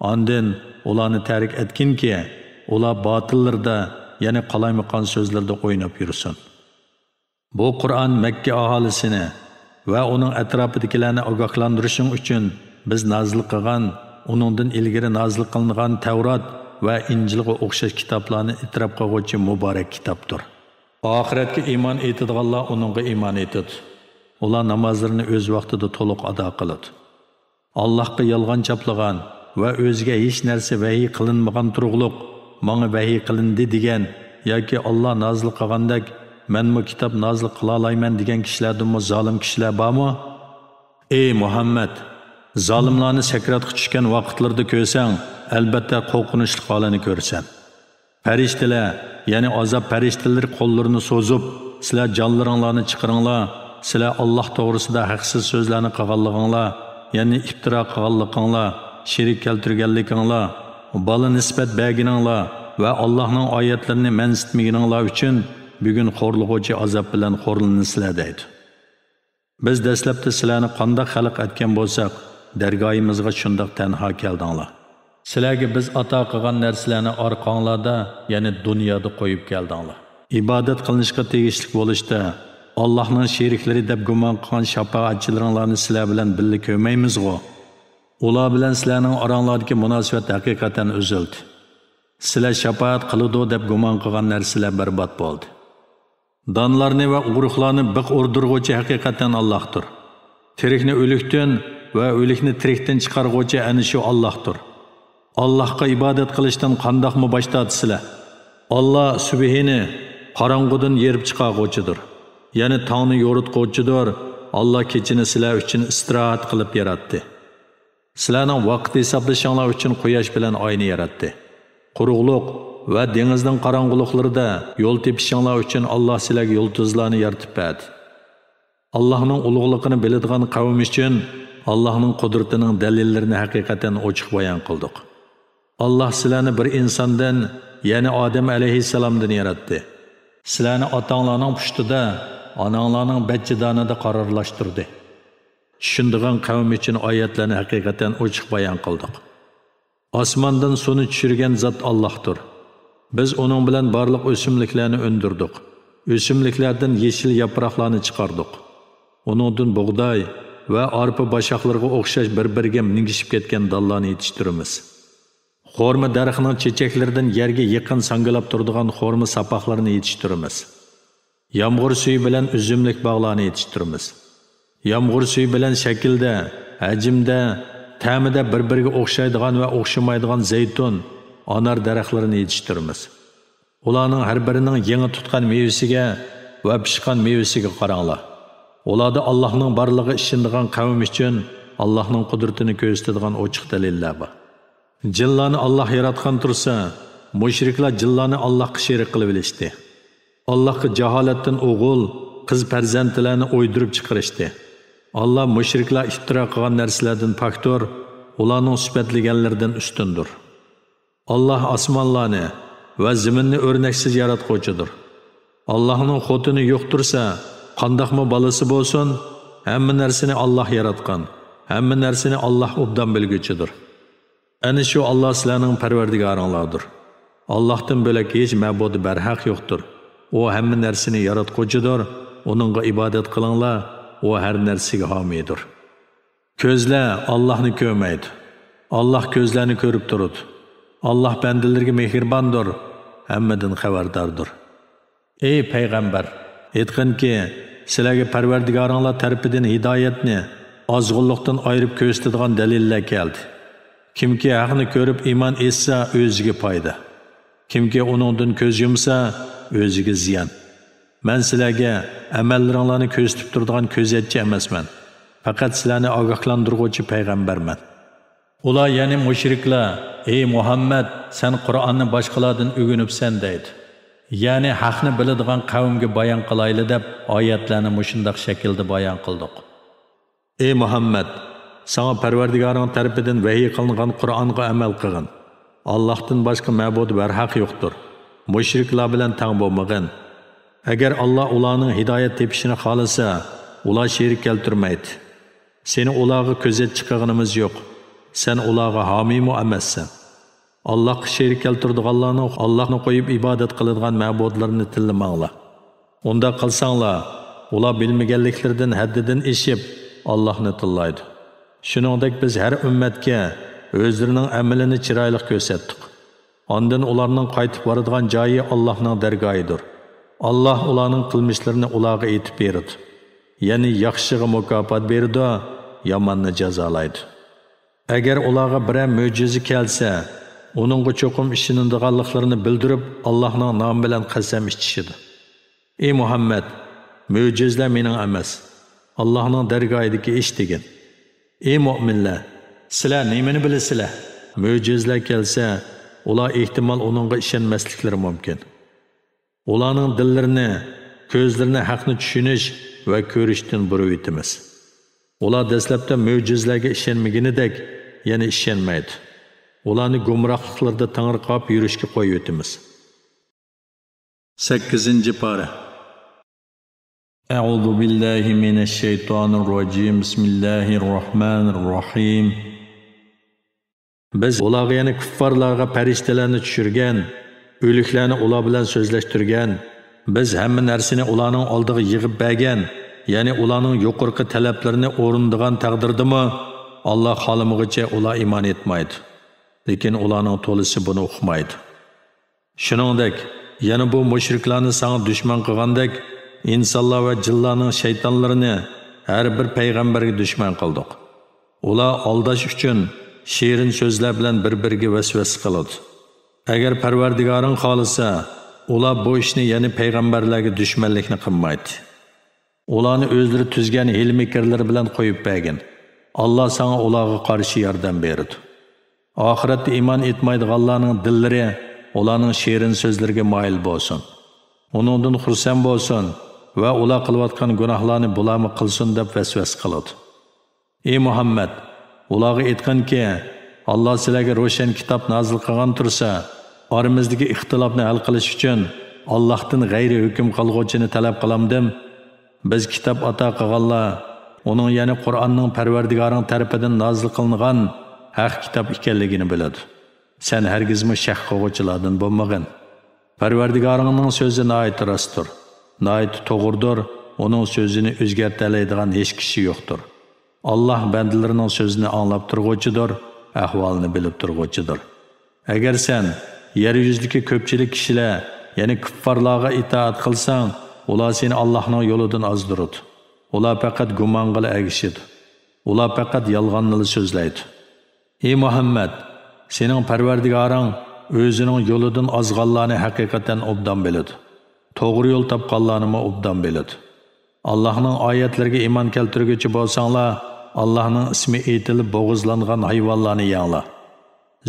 ئاندىن ئۇلارنى تەرك ئەتكىنكى، ئۇلار باتىللىرىدا، يەنى قالايمىقان سۆزلىرىدە ئويناپ يۈرسۇن. بۇ قۇرئان مەككە ئاھالىسىنى ۋە ئۇنىڭ ئەتراپىدىكىلەرنى ئاگاھلاندۇرۇشۇڭ ئۈچۈن بىز نازىل قىلغان، ئۇنىڭدىن ئىلگىرى نازىل قىلىنغان تەۋرات ۋە ئىنجىلغا ئوخشاش كىتابلارنى ئېتىراپ قىلغۇچى مۇبارەك كىتابتۇر. ئاخىرەتكە ئىمان ئېيتىدىغانلار ئۇنىڭغا ئىمان ئېيتىدۇ. ئۇلار نامازلىرىنى ئۆز ۋاقتىدا تولۇق ئادا قىلىدۇ. ئاللاھقا يالغان چاپلىغان ۋە ئۆزىگە ھېچ نەرسە ۋەھىي قىلىنمىغان تۇرۇقلۇق، ماڭا ۋەھىي قىلىندى دېگەن ياكى ئاللا نازىل قىلغاندەك مەنمۇ كىتاب نازىل قىلالايمەن دېگەن كىشىلەردىنمۇ زالىم كىشىلەر بارمۇ؟ ئى مۇھەممەد! زالىملارنى سەكراتقا چۈشكەن ۋاقىتلىرىدا كۆرسەڭ، ئەلبەتتە قورقۇنچلۇق ھالىنى كۆرىسەن. پەرىشتىلەر، يەنى ئازاب پەرىشتىلىرى قوللىرىنى سوزۇپ، سىلەر جانلىرىڭلارنى چىقىرىڭلار، سىلەر ئاللاھ توغرىسىدا ھەقسىز سۆزلەرنى قىلغانلىقىڭلار، يەنى ئىپتىرا قىلغانلىقىڭلار، شېرىك كەلتۈرگەنلىكىڭلار، بالا نىسبەت بەرگىنىڭلار ۋە ئاللاھنىڭ ئايەتلىرىنى مەنسىتمىگىنىڭلار ئۈچۈن بۈگۈن خورلىغۇچى ئازاب بىلەن خورلىنىسىلەر دەيدۇ. بىز دەسلەپتە سىلەرنى قانداق خەلق ئەتكەن بولساق، دەرگاھىمىزغا شۇنداق تەنھا كەلدىڭلار. سىلەرگە بىز ئاتا قىلغان نەرسىلەرنى ئارقاڭلاردا، يەنى دۇنيادا قويۇپ كەلدىڭلار. ئىبادەت قىلىنىشقا تېگىشلىك بولۇشتا، ئاللاھنىڭ شېرىكلىرى دەپ گۇمان قىلغان شاپائەتچىلىرىڭلارنى سىلەر بىلەن بىللە كۆرمەيمىزغۇ؟ ئۇلار بىلەن سىلەرنىڭ ئاراڭلاردىكى مۇناسىۋەت ھەقىقەتەن ئۈزۈلدى. سىلەر شاپائەت قىلىدۇ دەپ گۇمان قىلغان نەرسىلەر بەربات بولدى. دانلارنى ۋە ئۇرۇقلارنى بىخ ئۇردۇرغۇچى ھەقىقەتەن ئاللاھتۇر. تىرىكنى ئۆلۈكتىن ۋە ئۆلۈكنى تىرىكتىن چىقارغۇچى ئەنە شۇ ئاللاھتۇر. ئاللاھقا ئىبادەت قىلىشتىن قانداقمۇ باش تارتىسىلەر؟ ئاللا سۈبھىنى قاراڭغۇدىن يېرىپ چىقارغۇچىدۇر. يەنى تاڭنى يورۇتقۇچىدۇر. ئاللا كېچىنى سىلەر ئۈچۈن ئىستىراھەت قىلىپ ياراتتى. سىلەرنىڭ ۋاقىت ھېسابلىشىڭلار ئۈچۈن قۇياش بىلەن ئاينى ياراتتى. قۇرۇقلۇق ۋە دېڭىزنىڭ قاراڭغۇلۇقلىرىدا يول تېپىشىڭلار ئۈچۈن ئاللا سىلەرگە يۇلتۇزلارنى يارىتىپ بەردى. ئاللاھنىڭ ئۇلۇغلۇقىنى بىلىدىغان قەۋم ئۈچۈن ئاللاھنىڭ قۇدرىتىنىڭ دەلىللىرىنى ھەقىقەتەن ئوچۇق بايان قىلدۇق. ئاللاھ سىلەرنى بىر ئىنساندىن، يەنى ئادەم ئەلەيھىسسالامدىن ياراتتى. سىلەرنى ئاتاڭلارنىڭ پۇشتىدا، ئاناڭلارنىڭ بەچچىدانىدا قارارلاشتۇردى. چۈشىنىدىغان قەۋم ئۈچۈن ئايەتلەرنى ھەقىقەتەن ئوچۇق بايان قىلدۇق. ئاسماندىن سۇنى چۈشۈرگەن زات ئاللاھتۇر. بىز ئۇنىڭ بىلەن بارلىق ئۆسۈملۈكلەرنى ئۈندۈردۇق. ئۆسۈملۈكلەردىن يېشىل ياپراقلارنى چىقاردۇق. ئۇنىڭدىن بۇغداي ۋە ئارپا باشاقلىرىغا ئوخشاش بىر-بىرىگە مىنگىشىپ كەتكەن دانلارنى يېتىشتۈرىمىز. خورما دەرىخىنىڭ چېچەكلىرىدىن يەرگە يېقىن ساڭگىلاپ تۇرىدىغان خورما ساپاقلىرىنى يېتىشتۈرىمىز. يامغۇر سۈيى بىلەن ئۈزۈملۈك باغلارنى يېتىشتۈرىمىز. يامغۇر سۈيى بىلەن شەكىلدە، ھەجىمدە، تەمىدە بىر-بىرىگە ئوخشايدىغان ۋە ئوخشىمايدىغان زەيتۇن، ئانار دەرەخلىرىنى يېتىشتۈرىمىز. ئۇلارنىڭ ھەر بىرىنىڭ يېڭى تۇتقان مېۋىسىگە ۋە پىشقان مېۋىسىگە قاراڭلار. ئۇلاردا ئاللاھنىڭ بارلىقىغا ئىشىنىدىغان قەۋم ئۈچۈن ئاللاھنىڭ قۇدرىتىنى كۆرسىتىدىغان ئوچۇق دەلىللەر بار. جىنلارنى ئاللاھ ياراتقان تۇرسا، مۇشرىكلار جىنلارنى ئاللاھقا شېرىك قىلىۋېلىشتى. ئاللاھقا جاھالەتتىن ئوغۇل، قىز پەرزەنتلەرنى ئويدۇرۇپ چىقىرىشتى. ئاللاھ مۇشرىكلار ئىپتىرا قىلغان نەرسىلەردىن پاكتۇر، ئۇلارنىڭ سۈپەتلىگەنلىرىدىن ئۈستۈندۇر. ئاللاھ ئاسمانلارنى ۋە زېمىننى ئۆرنەكسىز ياراتقۇچىدۇر. ئاللاھنىڭ خوتۇنى يوقتۇرسا، قانداقمۇ بالىسى بولسۇن، ھەممە نەرسىنى ئاللاھ ياراتقان، ھەممە نەرسىنى ئاللاھ ئوبدان بىلگۈچىدۇر. ئەنە شۇ ئاللاھ سىلەرنىڭ پەرۋەردىگارىڭلاردۇر. ئاللاھتىن بۆلەك ھېچ مەبۇدى بەرھەق يوقتۇر. ئۇ ھەممە نەرسىنى ياراتقۇچىدۇر. ئۇنىڭغا ئىبادەت قىلىڭلار، ئۇ ھەر نەرسىگە ھامىيدۇر. كۆزلە، ئاللاھنى كۆرمەيدۇ. ئاللاھ كۆزلەرنى كۆرۈپ تۇرىدۇ. ئاللاھ بەندىلىرىگە مېھرىباندۇر، ھەممىدىن خەۋەرداردۇر. ئەي پەيغەمبەر، ئېيتقىنكى، سىلەرگە پەرۋەردىگارىڭلار تەرىپىدىن ھىدايەتنى ئازغۇنلۇقتىن ئايرىپ كۆرسىتىدىغان دەلىللەر كەلدى. كىمكى ھەقنى كۆرۈپ ئىمان ئېيتسا، ئۆزىگە پايدا. كىمكى ئۇنىڭدىن كۆز يۇمسا، ئۆزىگە زىيان. مەن سىلەرگە ئەمەللىرىڭلارنى كۆرسىتىپ تۇرىدىغان كۆزەتچى ئەمەسمەن. پەقەت سىلەرنى ئاگاھلاندۇرغۇچى پەيغەمبەرمەن. ئۇلار، يەنى مۇشرىكلار، ئەي مۇھەممەد، سەن قۇرئاننى باشقىلاردىن ئۆگىنىپسەن دەيدۇ. يەنى ھەقنى بىلىدىغان قەۋمگە بايان قىلايلى دەپ ئايەتلەرنى مۇشۇنداق شەكىلدە بايان قىلدۇق. ئى مۇھەممەد، ساڭا پەرۋەردىگارىڭ تەرىپىدىن ۋەھىي قىلىنغان قۇرئانغا ئەمەل قىلغىن. ئاللاھتىن باشقا مەبۇد بەرھەق يوقتۇر. مۇشرىكلار بىلەن تەڭ بولمىغىن. ئەگەر ئاللاھ ئۇلارنىڭ ھىدايەت تېپىشىنى خالىسا، ئۇلار شېرىك كەلتۈرمەيدۇ. سېنى ئۇلارغا كۆزەتچى قىلغىنىمىز يوق. سەن ئۇلارغا ھامىيمۇ ئەمەسسەن. ئاللاھقا شېرىك كەلتۈرىدىغانلارنىڭ ئاللاھنى قويۇپ ئىبادەت قىلىدىغان مەبۇدلىرىنى تىللىماڭلار. ئۇنداق قىلساڭلار، ئۇلار بىلمىگەنلىكلىرىدىن ھەددىدىن ئېشىپ، ئاللاھنى تىللايدۇ. شۇنىڭدەك بىز ھەر ئۈممەتكە ئۆزلىرىنىڭ ئەمىلىنى چىرايلىق كۆرسەتتۇق. ئاندىن ئۇلارنىڭ قايتىپ بارىدىغان جايى ئاللاھنىڭ دەرگاھىدۇر. ئاللاھ ئۇلارنىڭ قىلمىشلىرىنى ئۇلارغا ئېيتىپ بېرىدۇ. يەنى ياخشىغا مۇكاپات بېرىدۇ، ياماننى جازالايدۇ. ئەگەر ئۇلارغا بىرەر مۆجىزە كەلسە، ئۇنىڭغا چوقۇم ئىشىنىدىغانلىقلىرىنى بىلدۈرۈپ، ئاللاھنىڭ نامى بىلەن قەسەم ئىچىشىدۇ. ئى مۇھەممەد، مۆجىزىلەر مېنىڭ ئەمەس، ئاللاھنىڭ دەرگاھىدىكى ئىش دېگىن. ئى مۆمىنلەر، سىلەر نېمىنى بىلىسىلەر؟ مۆجىزىلەر كەلسە، ئۇلار ئېھتىمال ئۇنىڭغا ئىشەنمەسلىكلىرى مۇمكىن. ئۇلارنىڭ دىللىرىنى، كۆزلىرىنى ھەقنى چۈشىنىش ۋە كۆرۈشتىن بۇرۇۋېتىمىز. ئۇلار دەسلەپتە مۆجىزىلەرگە ئىشەنمىگىنىدەك يەنە ئىشەنمەيدۇ. ئۇلارنى گۇمراھلىقلىرىدا تېڭىرقاپ يۈرۈشكە قويۇۋېتىمىز. سەككىزىنچى پارە. أعوذ بالله من الشيطان الرجيم. بسم الله الرحمن الرحيم. بىز ئۇلارغا، يەنى كۇففارلارغا پەرىشتىلەرنى چۈشۈرگەن، ئۆلۈكلەرنى ئۇلار بىلەن سۆزلەشتۈرگەن. بىز ھەممە نەرسىنى ئۇلارنىڭ ئالدىغا يىغىپ بەرگەن، يەنى ئۇلارنىڭ يۇقىرىقى تەلەپلىرىنى ئورۇندىغان تەقدىردىمۇ، ئاللاھ خالىمىغۇچە ئۇلار ئىمان ئېيتمايدۇ. لېكىن ئۇلارنىڭ تولىسى بۇنى ئۇقمايدۇ. شۇنىڭدەك، يەنە بۇ مۇشرىكلارنى ساڭا دۈشمەن قىلغاندەك، ئىنسانلار ۋە جىنلارنىڭ شەيتانلىرىنى ھەر بىر پەيغەمبەرگە دۈشمەن قىلدۇق. ئۇلار ئالداش ئۈچۈن شېرىن سۆزلەر بىلەن بىر-بىرىگە ۋەسۋەسە قىلىدۇ. ئەگەر پەرۋەردىگارىڭ خالىسا، ئۇلار بۇ ئىشنى، يەنى پەيغەمبەرلەرگە دۈشمەنلىكنى قىلمايتتى. ئۇلارنى ئۆزلىرى تۈزگەن ھىيلە-مىكىرلىرى بىلەن قويۇپ بەرگىن. ئاللاھ ساڭا ئۇلارغا قارشى ياردەم بېرىدۇ. ئاخىرەتتە ئىمان ئېيتمايدىغانلارنىڭ دىللىرى ئۇلارنىڭ شېرىن سۆزلىرىگە مايىل بولسۇن. ئۇنىڭدىن خۇرسەن بولسۇن ۋە ئۇلار قىلىۋاتقان گۇناھلارنى بۇلارمۇ قىلسۇن دەپ ۋەسۋەسە قىلىدۇ. ئى مۇھەممەد، ئۇلارغا ئېيتقىنكى، ئاللاھ سىلەرگە روشەن كىتاب نازىل قىلغان تۇرسا، ئارىمىزدىكى ئىختىلاپنى ھەل قىلىش ئۈچۈن ئاللاھتىن غەيرىي ھۆكۈم قىلغۇچىنى تەلەپ قىلامدىم؟ بىز كىتاب ئاتا قىلغانلار ئۇنىڭ، يەنى قۇرئاننىڭ پەرۋەردىگارىڭ تەرىپىدىن نازىل قىلىنغان ھەق كىتاب ئىكەنلىكىنى بىلىدۇ. سەن ھەرگىزمۇ شەك قىلغۇچىلاردىن بولمىغىن. پەرۋەردىگارىڭنىڭ سۆزى ناھايىتى راستتۇر، ناھايىتى توغرىدۇر، ئۇنىڭ سۆزىنى ئۆزگەرتەلەيدىغان ھېچ كىشى يوقتۇر. ئاللاھ بەندىلىرىنىڭ سۆزىنى ئاڭلاپ تۇرغۇچىدۇر، ئەھۋالىنى بىلىپ تۇرغۇچىدۇر. ئەگەر سەن يەر يۈزىدىكى كۆپچىلىك كىشىلەر، يەنى كۇففارلارغا ئىتائەت قىلساڭ، ئۇلار سېنى ئاللاھنىڭ يولىدىن ئازدۇرىدۇ. ئۇلار پەقەت گۇمانغىلا ئەگىشىدۇ. ئۇلار پەقەت يالغاننىلا سۆزلەيدۇ. ئى مۇھەممەد، سېنىڭ پەرۋەردىگارىڭ ئۆزىنىڭ يولىدىن ئازغانلارنى ھەقىقەتەن ئوبدان بىلىدۇ. توغرا يول تاپقانلارنىمۇ ئوبدان بىلىدۇ. ئاللاھنىڭ ئايەتلىرىگە ئىمان كەلتۈرگۈچى بولساڭلار، ئاللاھنىڭ ئىسمى ئېيتىلىپ بوغۇزلانغان ھايۋانلارنى يەڭلار.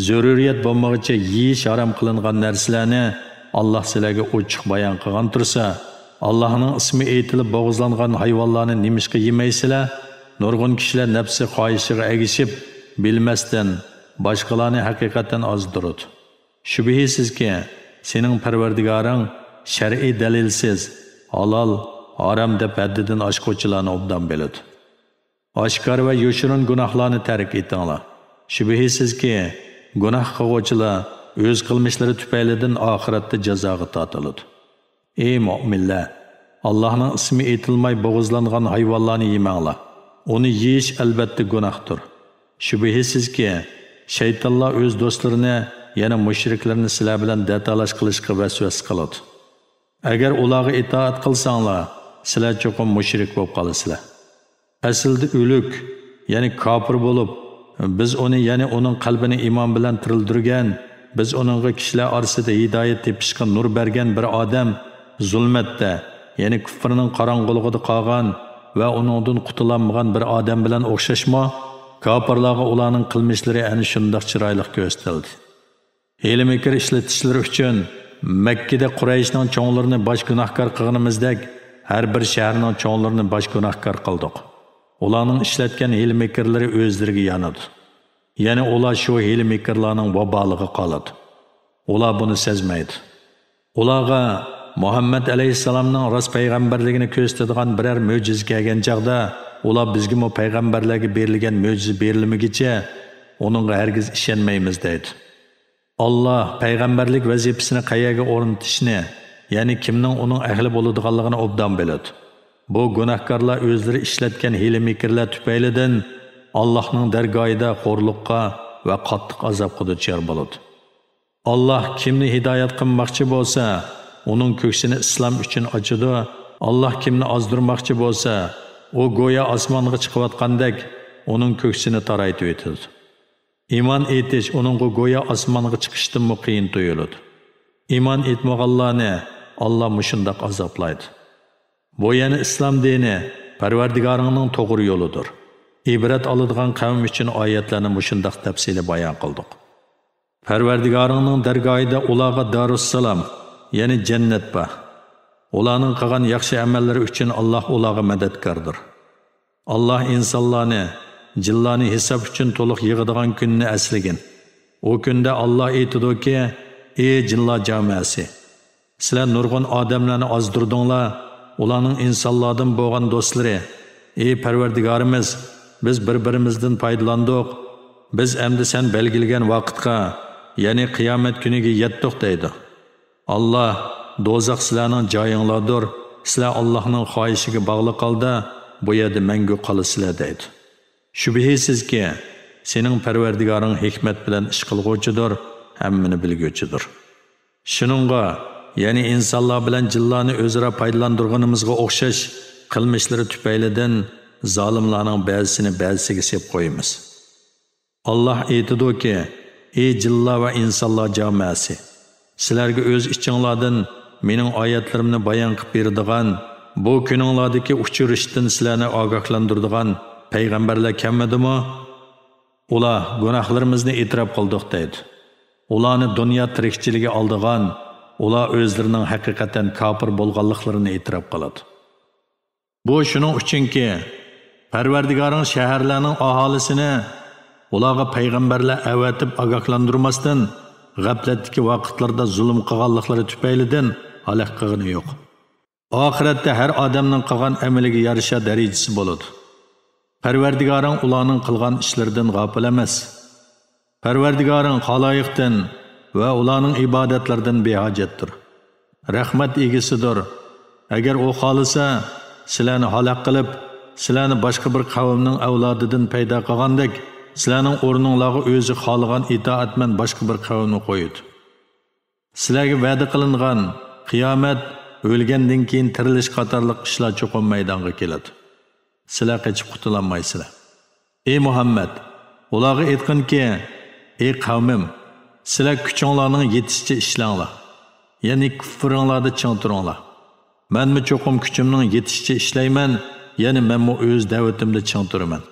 زۆرۈرىيەت بولمىغۇچە يېيىش ھارام قىلىنغان نەرسىلەرنى ئاللاھ سىلەرگە ئوچۇق بايان قىلغان تۇرسا، ئاللاھنىڭ ئىسمى ئېيتىلىپ بوغۇزلانغان ھايۋانلارنى نېمىشقا يېمەيسىلەر؟ نۇرغۇن كىشىلەر نەپسى خاھىشىغا ئەگىشىپ، بىلمەستىن باشقىلارنى ھەقىقەتەن ئازدۇرىدۇ. شۈبھىسىزكى، سېنىڭ پەرۋەردىگارىڭ شەرئىي دەلىلسىز، ھالال، ھارام دەپ ھەددىدىن ئاشقۇچىلارنى ئوبدان بىلىدۇ. ئاشكارا ۋە يوشۇرۇن گۇناھلارنى تەرك ئېتىڭلار. شۈبھىسىزكى، گۇناھ قىلغۇچىلار ئۆز قىلمىشلىرى تۈپەيلىدىن ئاخىرەتتە جازاغا تارتىلىدۇ. ئى مۆمىنلەر! ئاللاھنىڭ ئىسمى ئېيتىلماي بوغۇزلانغان ھايۋانلارنى يېمەڭلار. ئۇنى يېيىش ئەلۋەتتە گۇناھتۇر. شۈبھىسىزكى، شەيتانلار ئۆز دوستلىرىنى، يەنى مۇشرىكلىرىنى سىلەر بىلەن دەتالاش قىلىشقا ۋەسۋەسە قىلىدۇ. ئەگەر ئۇلارغا ئىتائەت قىلساڭلار، سىلەر چوقۇم مۇشرىك بولۇپ قالىسىلەر. ئەسلىدە ئۆلۈك، يەنى كاپىر بولۇپ، بىز ئۇنى، يەنى ئۇنىڭ قەلبىنى ئىمان بىلەن تىرىلدۈرگەن، بىز ئۇنىڭغا كىشىلەر ئارىسىدا ھىدايەت تېپىشقا نۇر بەرگەن بىر ئادەم زۇلمەتتە، يەنى كۇفرىنىڭ قاراڭغۇلۇقىدا قالغان ۋە ئۇنىڭدىن قۇتۇلالمىغان بىر ئادەم بىلەن ئوخشاشمۇ؟ كاپىرلارغا ئۇلارنىڭ قىلمىشلىرى ئەنە شۇنداق چىرايلىق كۆرسىتىلدى. ھىيلە-مىكىر ئىشلىتىشلىرى ئۈچۈن مەككىدە قۇرەيشنىڭ چوڭلىرىنى باش گۇناھكار قىلغىنىمىزدەك، ھەر بىر شەھەرنىڭ چوڭلىرىنى باش گۇناھكار قىلدۇق. ئۇلارنىڭ ئىشلەتكەن ھىيلە-مىكىرلىرى ئۆزلىرىگە يانىدۇ. يەنى ئۇلار شۇ ھىيلە-مىكىرلارنىڭ ۋابالىغا قالىدۇ. ئۇلار بۇنى سەزمەيدۇ. ئۇلارغا مۇھەممەد ئەلەيھىسسالامنىڭ راست پەيغەمبەرلىكىنى كۆرسىتىدىغان بىرەر مۆجىزە كەلگەن چاغدا، ئۇلار بىزگىمۇ پەيغەمبەرلەرگە بېرىلگەن مۆجىزە بېرىلمىگىچە ئۇنىڭغا ھەرگىز ئىشەنمەيمىز دەيدۇ. ئاللا پەيغەمبەرلىك ۋەزىپىسىنى قەيەرگە ئورنىتىشنى، يەنى كىمنىڭ ئۇنىڭ ئەھلى بولىدىغانلىقىنى ئوبدان بىلىدۇ. بۇ گۇناھكارلار ئۆزلىرى ئىشلەتكەن ھىيلە-مىكىرلەر تۈپەيلىدىن ئاللاھنىڭ دەرگاھىدا خورلۇققا ۋە قاتتىق ئازابقا دۇچار بولىدۇ. ئاللاھ كىمنى ھىدايەت قىلماقچى بولسا، ئۇنىڭ كۆكسىنى ئىسلام ئۈچۈن ئاچىدۇ. ئاللاھ كىمنى ئازدۇرماقچى بولسا، ئۇ گويا ئاسمانغا چىقىۋاتقاندەك ئۇنىڭ كۆكسىنى تارايتىۋېتىدۇ. ئىمان ئېيتىش ئۇنىڭغا گويا ئاسمانغا چىقىشتىنمۇ قىيىن تۇيۇلىدۇ. ئىمان ئېيتمىغانلارنى ئاللاھ مۇشۇنداق ئازابلايدۇ. بۇ يەنە ئىسلام دىنى پەرۋەردىگارىڭنىڭ توغرا يولىدۇر. ئىبرەت ئالىدىغان قەۋم ئۈچۈن ئايەتلەرنى مۇشۇنداق تەپسىلىي بايان قىلدۇق. پەرۋەردىگارىڭنىڭ دەرگاھىدا ئۇلارغا دارۇسسالام، يەنى جەننەت بار. ئۇلارنىڭ قىلغان ياخشى ئەمەللىرى ئۈچۈن ئاللاھ ئۇلارغا مەدەتكاردۇر. ئاللاھ ئىنسانلارنى، جىنلارنى ھېساب ئۈچۈن تولۇق يىغىدىغان كۈننى ئەسلىگىن. ئۇ كۈندە ئاللاھ ئېيتىدۇكى، ئى جىنلار جامەسى! سىلەر نۇرغۇن ئادەملەرنى ئازدۇردۇڭلار، ئۇلارنىڭ ئىنسانلاردىن بولغان دوستلىرى، ئى پەرۋەردىگارىمىز، بىز بىر-بىرىمىزدىن پايدىلاندۇق، بىز ئەمدى سەن بەلگىلىگەن ۋاقىتقا، يەنى قىيامەت كۈنىگە يەتتۇق دەيدۇ. ئاللاھ، دوزاخ سىلەرنىڭ جايىڭلاردۇر، سىلەر ئاللاھنىڭ خاھىشىگە باغلىق ھالدا بۇ يەردە مەڭگۈ قالىسىلەر دەيدۇ. شۈبھىسىزكى، سېنىڭ پەرۋەردىگارىڭ ھېكمەت بىلەن ئىش قىلغۇچىدۇر، ھەممىنى بىلگۈچىدۇر. شۇنىڭغا، يەنى ئىنسانلار بىلەن جىنلارنى ئۆزئارا پايدىلاندۇرغىنىمىزغا ئوخشاش قىلمىشلىرى تۈپەيلىدىن زالىملارنىڭ بەزىسىنى بەزىسىگە سېلىپ قويىمىز. ئاللاھ ئېيتىدۇكى، ئى جىنلار ۋە ئىنسانلار جامەسى! سىلەرگە ئۆز ئىچىڭلاردىن مېنىڭ ئايەتلىرىمنى بايان قىلىپ بېرىدىغان، بۇ كۈنۈڭلاردىكى ئۇچرىشىشتىن سىلەرنى ئاگاھلاندۇرىدىغان پەيغەمبەرلەر كەلمىدىمۇ؟ ئۇلار گۇناھلىرىمىزنى ئېتىراپ قىلدۇق دەيدۇ. ئۇلارنى دۇنيا تىرىكچىلىكى ئالدىغان، ئۇلار ئۆزلىرىنىڭ ھەقىقەتەن كاپىر بولغانلىقلىرىنى ئېتىراپ قىلىدۇ. بۇ شۇنىڭ ئۈچۈنكى، پەرۋەردىگارىڭ شەھەرلەرنىڭ ئاھالىسىنى ئۇلارغا پەيغەمبەرلەر ئەۋەتىپ ئاگاھلاندۇرماستىن، غەپلەتتىكى ۋاقىتلىرىدا زۇلۇم قىلغانلىقلىرى تۈپەيلىدىن ھالاك قىلغىنى يوق. ئاخىرەتتە ھەر ئادەمنىڭ قىلغان ئەمىلىگە يارىشا دەرىجىسى بولىدۇ. پەرۋەردىگارىڭ ئۇلارنىڭ قىلغان ئىشلىرىدىن غاپىل ئەمەس. پەرۋەردىگارىڭ خالايىقتىن ۋە ئۇلارنىڭ ئىبادەتلىرىدىن بىھاجەتتۇر. رەھمەت ئىگىسىدۇر. ئەگەر ئۇ خالىسا، سىلەرنى ھالاك قىلىپ، سىلەرنى باشقا بىر قەۋمنىڭ ئەۋلادىدىن پەيدا قىلغاندەك، سىلەرنىڭ ئورنۇڭلارغا ئۆزى خالىغان ئىتائەتمەن باشقا بىر قەۋمنى قويىدۇ. سىلەرگە ۋەدە قىلىنغان قىيامەت، ئۆلگەندىن كېيىن تىرىلىش قاتارلىق ئىشلار چوقۇم مەيدانغا كېلىدۇ. سىلەر قېچىپ قۇتۇلالمايسىلەر. ئى مۇھەممەد، ئۇلارغا ئېيتقىنكى، ئى قەۋمىم، سىلەر كۈچۈڭلارنىڭ يېتىشىچە ئىشلەڭلار، يەنى كۇفرىڭلاردا چىڭ تۇرۇڭلار. مەنمۇ چوقۇم كۈچۈمنىڭ يېتىشىچە ئىشلەيمەن، يەنى مەنمۇ ئۆز دەۋىتىمدە چىڭ تۇرىمەن.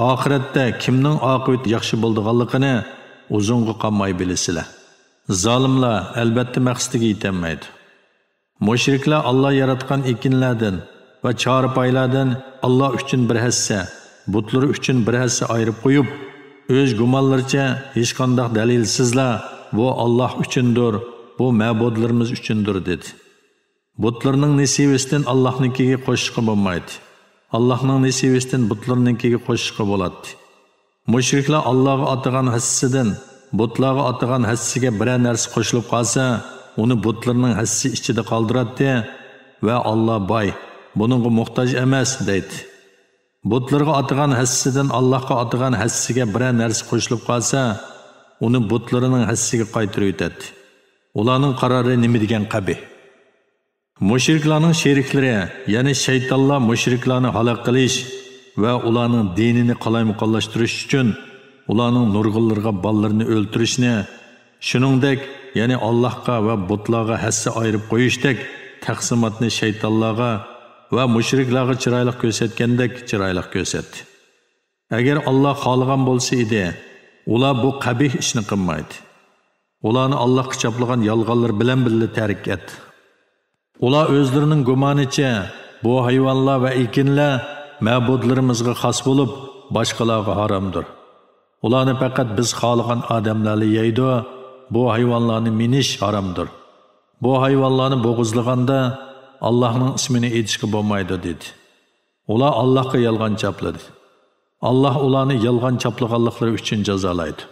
ئاخىرەتتە كىمنىڭ ئاقىۋىتى ياخشى بولىدىغانلىقىنى ئۇزۇنغا قالماي بىلىسىلەر. زالىملار ئەلۋەتتە مەقسىتىگە يېتەلمەيدۇ. مۇشرىكلار ئاللا ياراتقان ئېكىنلەردىن ۋە چارپايلاردىن ئاللا ئۈچۈن بىر ھەسسە، بۇتلىرى ئۈچۈن بىر ھەسسە ئايرىپ قويۇپ، ئۆز گۇمانلىرىچە ھېچقانداق دەلىلسىزلا، بۇ ئاللا ئۈچۈندۇر، بۇ مەبۇدلىرىمىز ئۈچۈندۇر دېدى. بۇتلىرىنىڭ نېسىۋىسىدىن ئاللاھنىڭكىگە قوشۇشقا بولمايتتى. ئاللاھنىڭ نېسىۋىسىدىن بۇتلىرىنىڭكىگە قوشۇشقا بولاتتى. مۇشرىكلار ئاللاغا ئاتىغان ھەسسىسىدىن بۇتلارغا ئاتىغان ھەسسىسىگە بىرەر نەرسە قوشۇلۇپ قالسا، ئۇنى بۇتلىرىنىڭ ھەسسىسى ئىچىدە قالدۇراتتى ۋە ئاللا باي، بۇنىڭغا موھتاج ئەمەس، دەيتتى. بۇتلىرىغا ئاتىغان ھەسسىسىدىن ئاللاغا ئاتىغان ھەسسىسىگە بىرەر نەرسە قوشۇلۇپ قالسا، ئۇنى بۇتلىرىنىڭ ھەسسىسىگە قايتۇرۇۋېتەتتى. ئۇلارنىڭ قارارى نېمە دېگەن قەبىھ! مۇشرىكلارنىڭ شېرىكلىرى، يەنى شەيتانلار مۇشرىكلارنى ھالاك قىلىش ۋە ئۇلارنىڭ دىنىنى قالايمىقانلاشتۇرۇش ئۈچۈن ئۇلارنىڭ نۇرغۇنلىرىغا بالىلىرىنى ئۆلتۈرۈشنى، شۇنىڭدەك، يەنى ئاللاھقا ۋە بۇتلارغا ھەسسە ئايرىپ قويۇشتەك تەقسىماتنى شەيتانلارغا ۋە مۇشرىكلارغا چىرايلىق كۆرسەتكەندەك چىرايلىق كۆرسەتتى. ئەگەر ئاللا خالىغان بولسا ئىدى، ئۇلار بۇ قەبىھ ئىشنى قىلمايدى. ئۇلارنى ئاللاھقا چاپلىغان يالغانلىرى بىلەن بىللە تەرك ئەت. ئۇلار ئۆزلىرىنىڭ گۇمانىچە، بۇ ھايۋانلار ۋە ئېكىنلەر مەبۇدلىرىمىزغا خاس بولۇپ، باشقىلارغا ھارامدۇر. ئۇلارنى پەقەت بىز خالىغان ئادەملەرلا يەيدۇ، بۇ ھايۋانلارنى مىنىش ھارامدۇر. بۇ ھايۋانلارنى بوغۇزلىغاندا، ئاللاھنىڭ ئىسمىنى ئېيتىشقا بولمايدۇ، دېدى. ئۇلار ئاللاھقا يالغان چاپلىدى. ئاللاھ ئۇلارنى يالغان چاپلىغانلىقلىرى ئۈچۈن جازالايدۇ.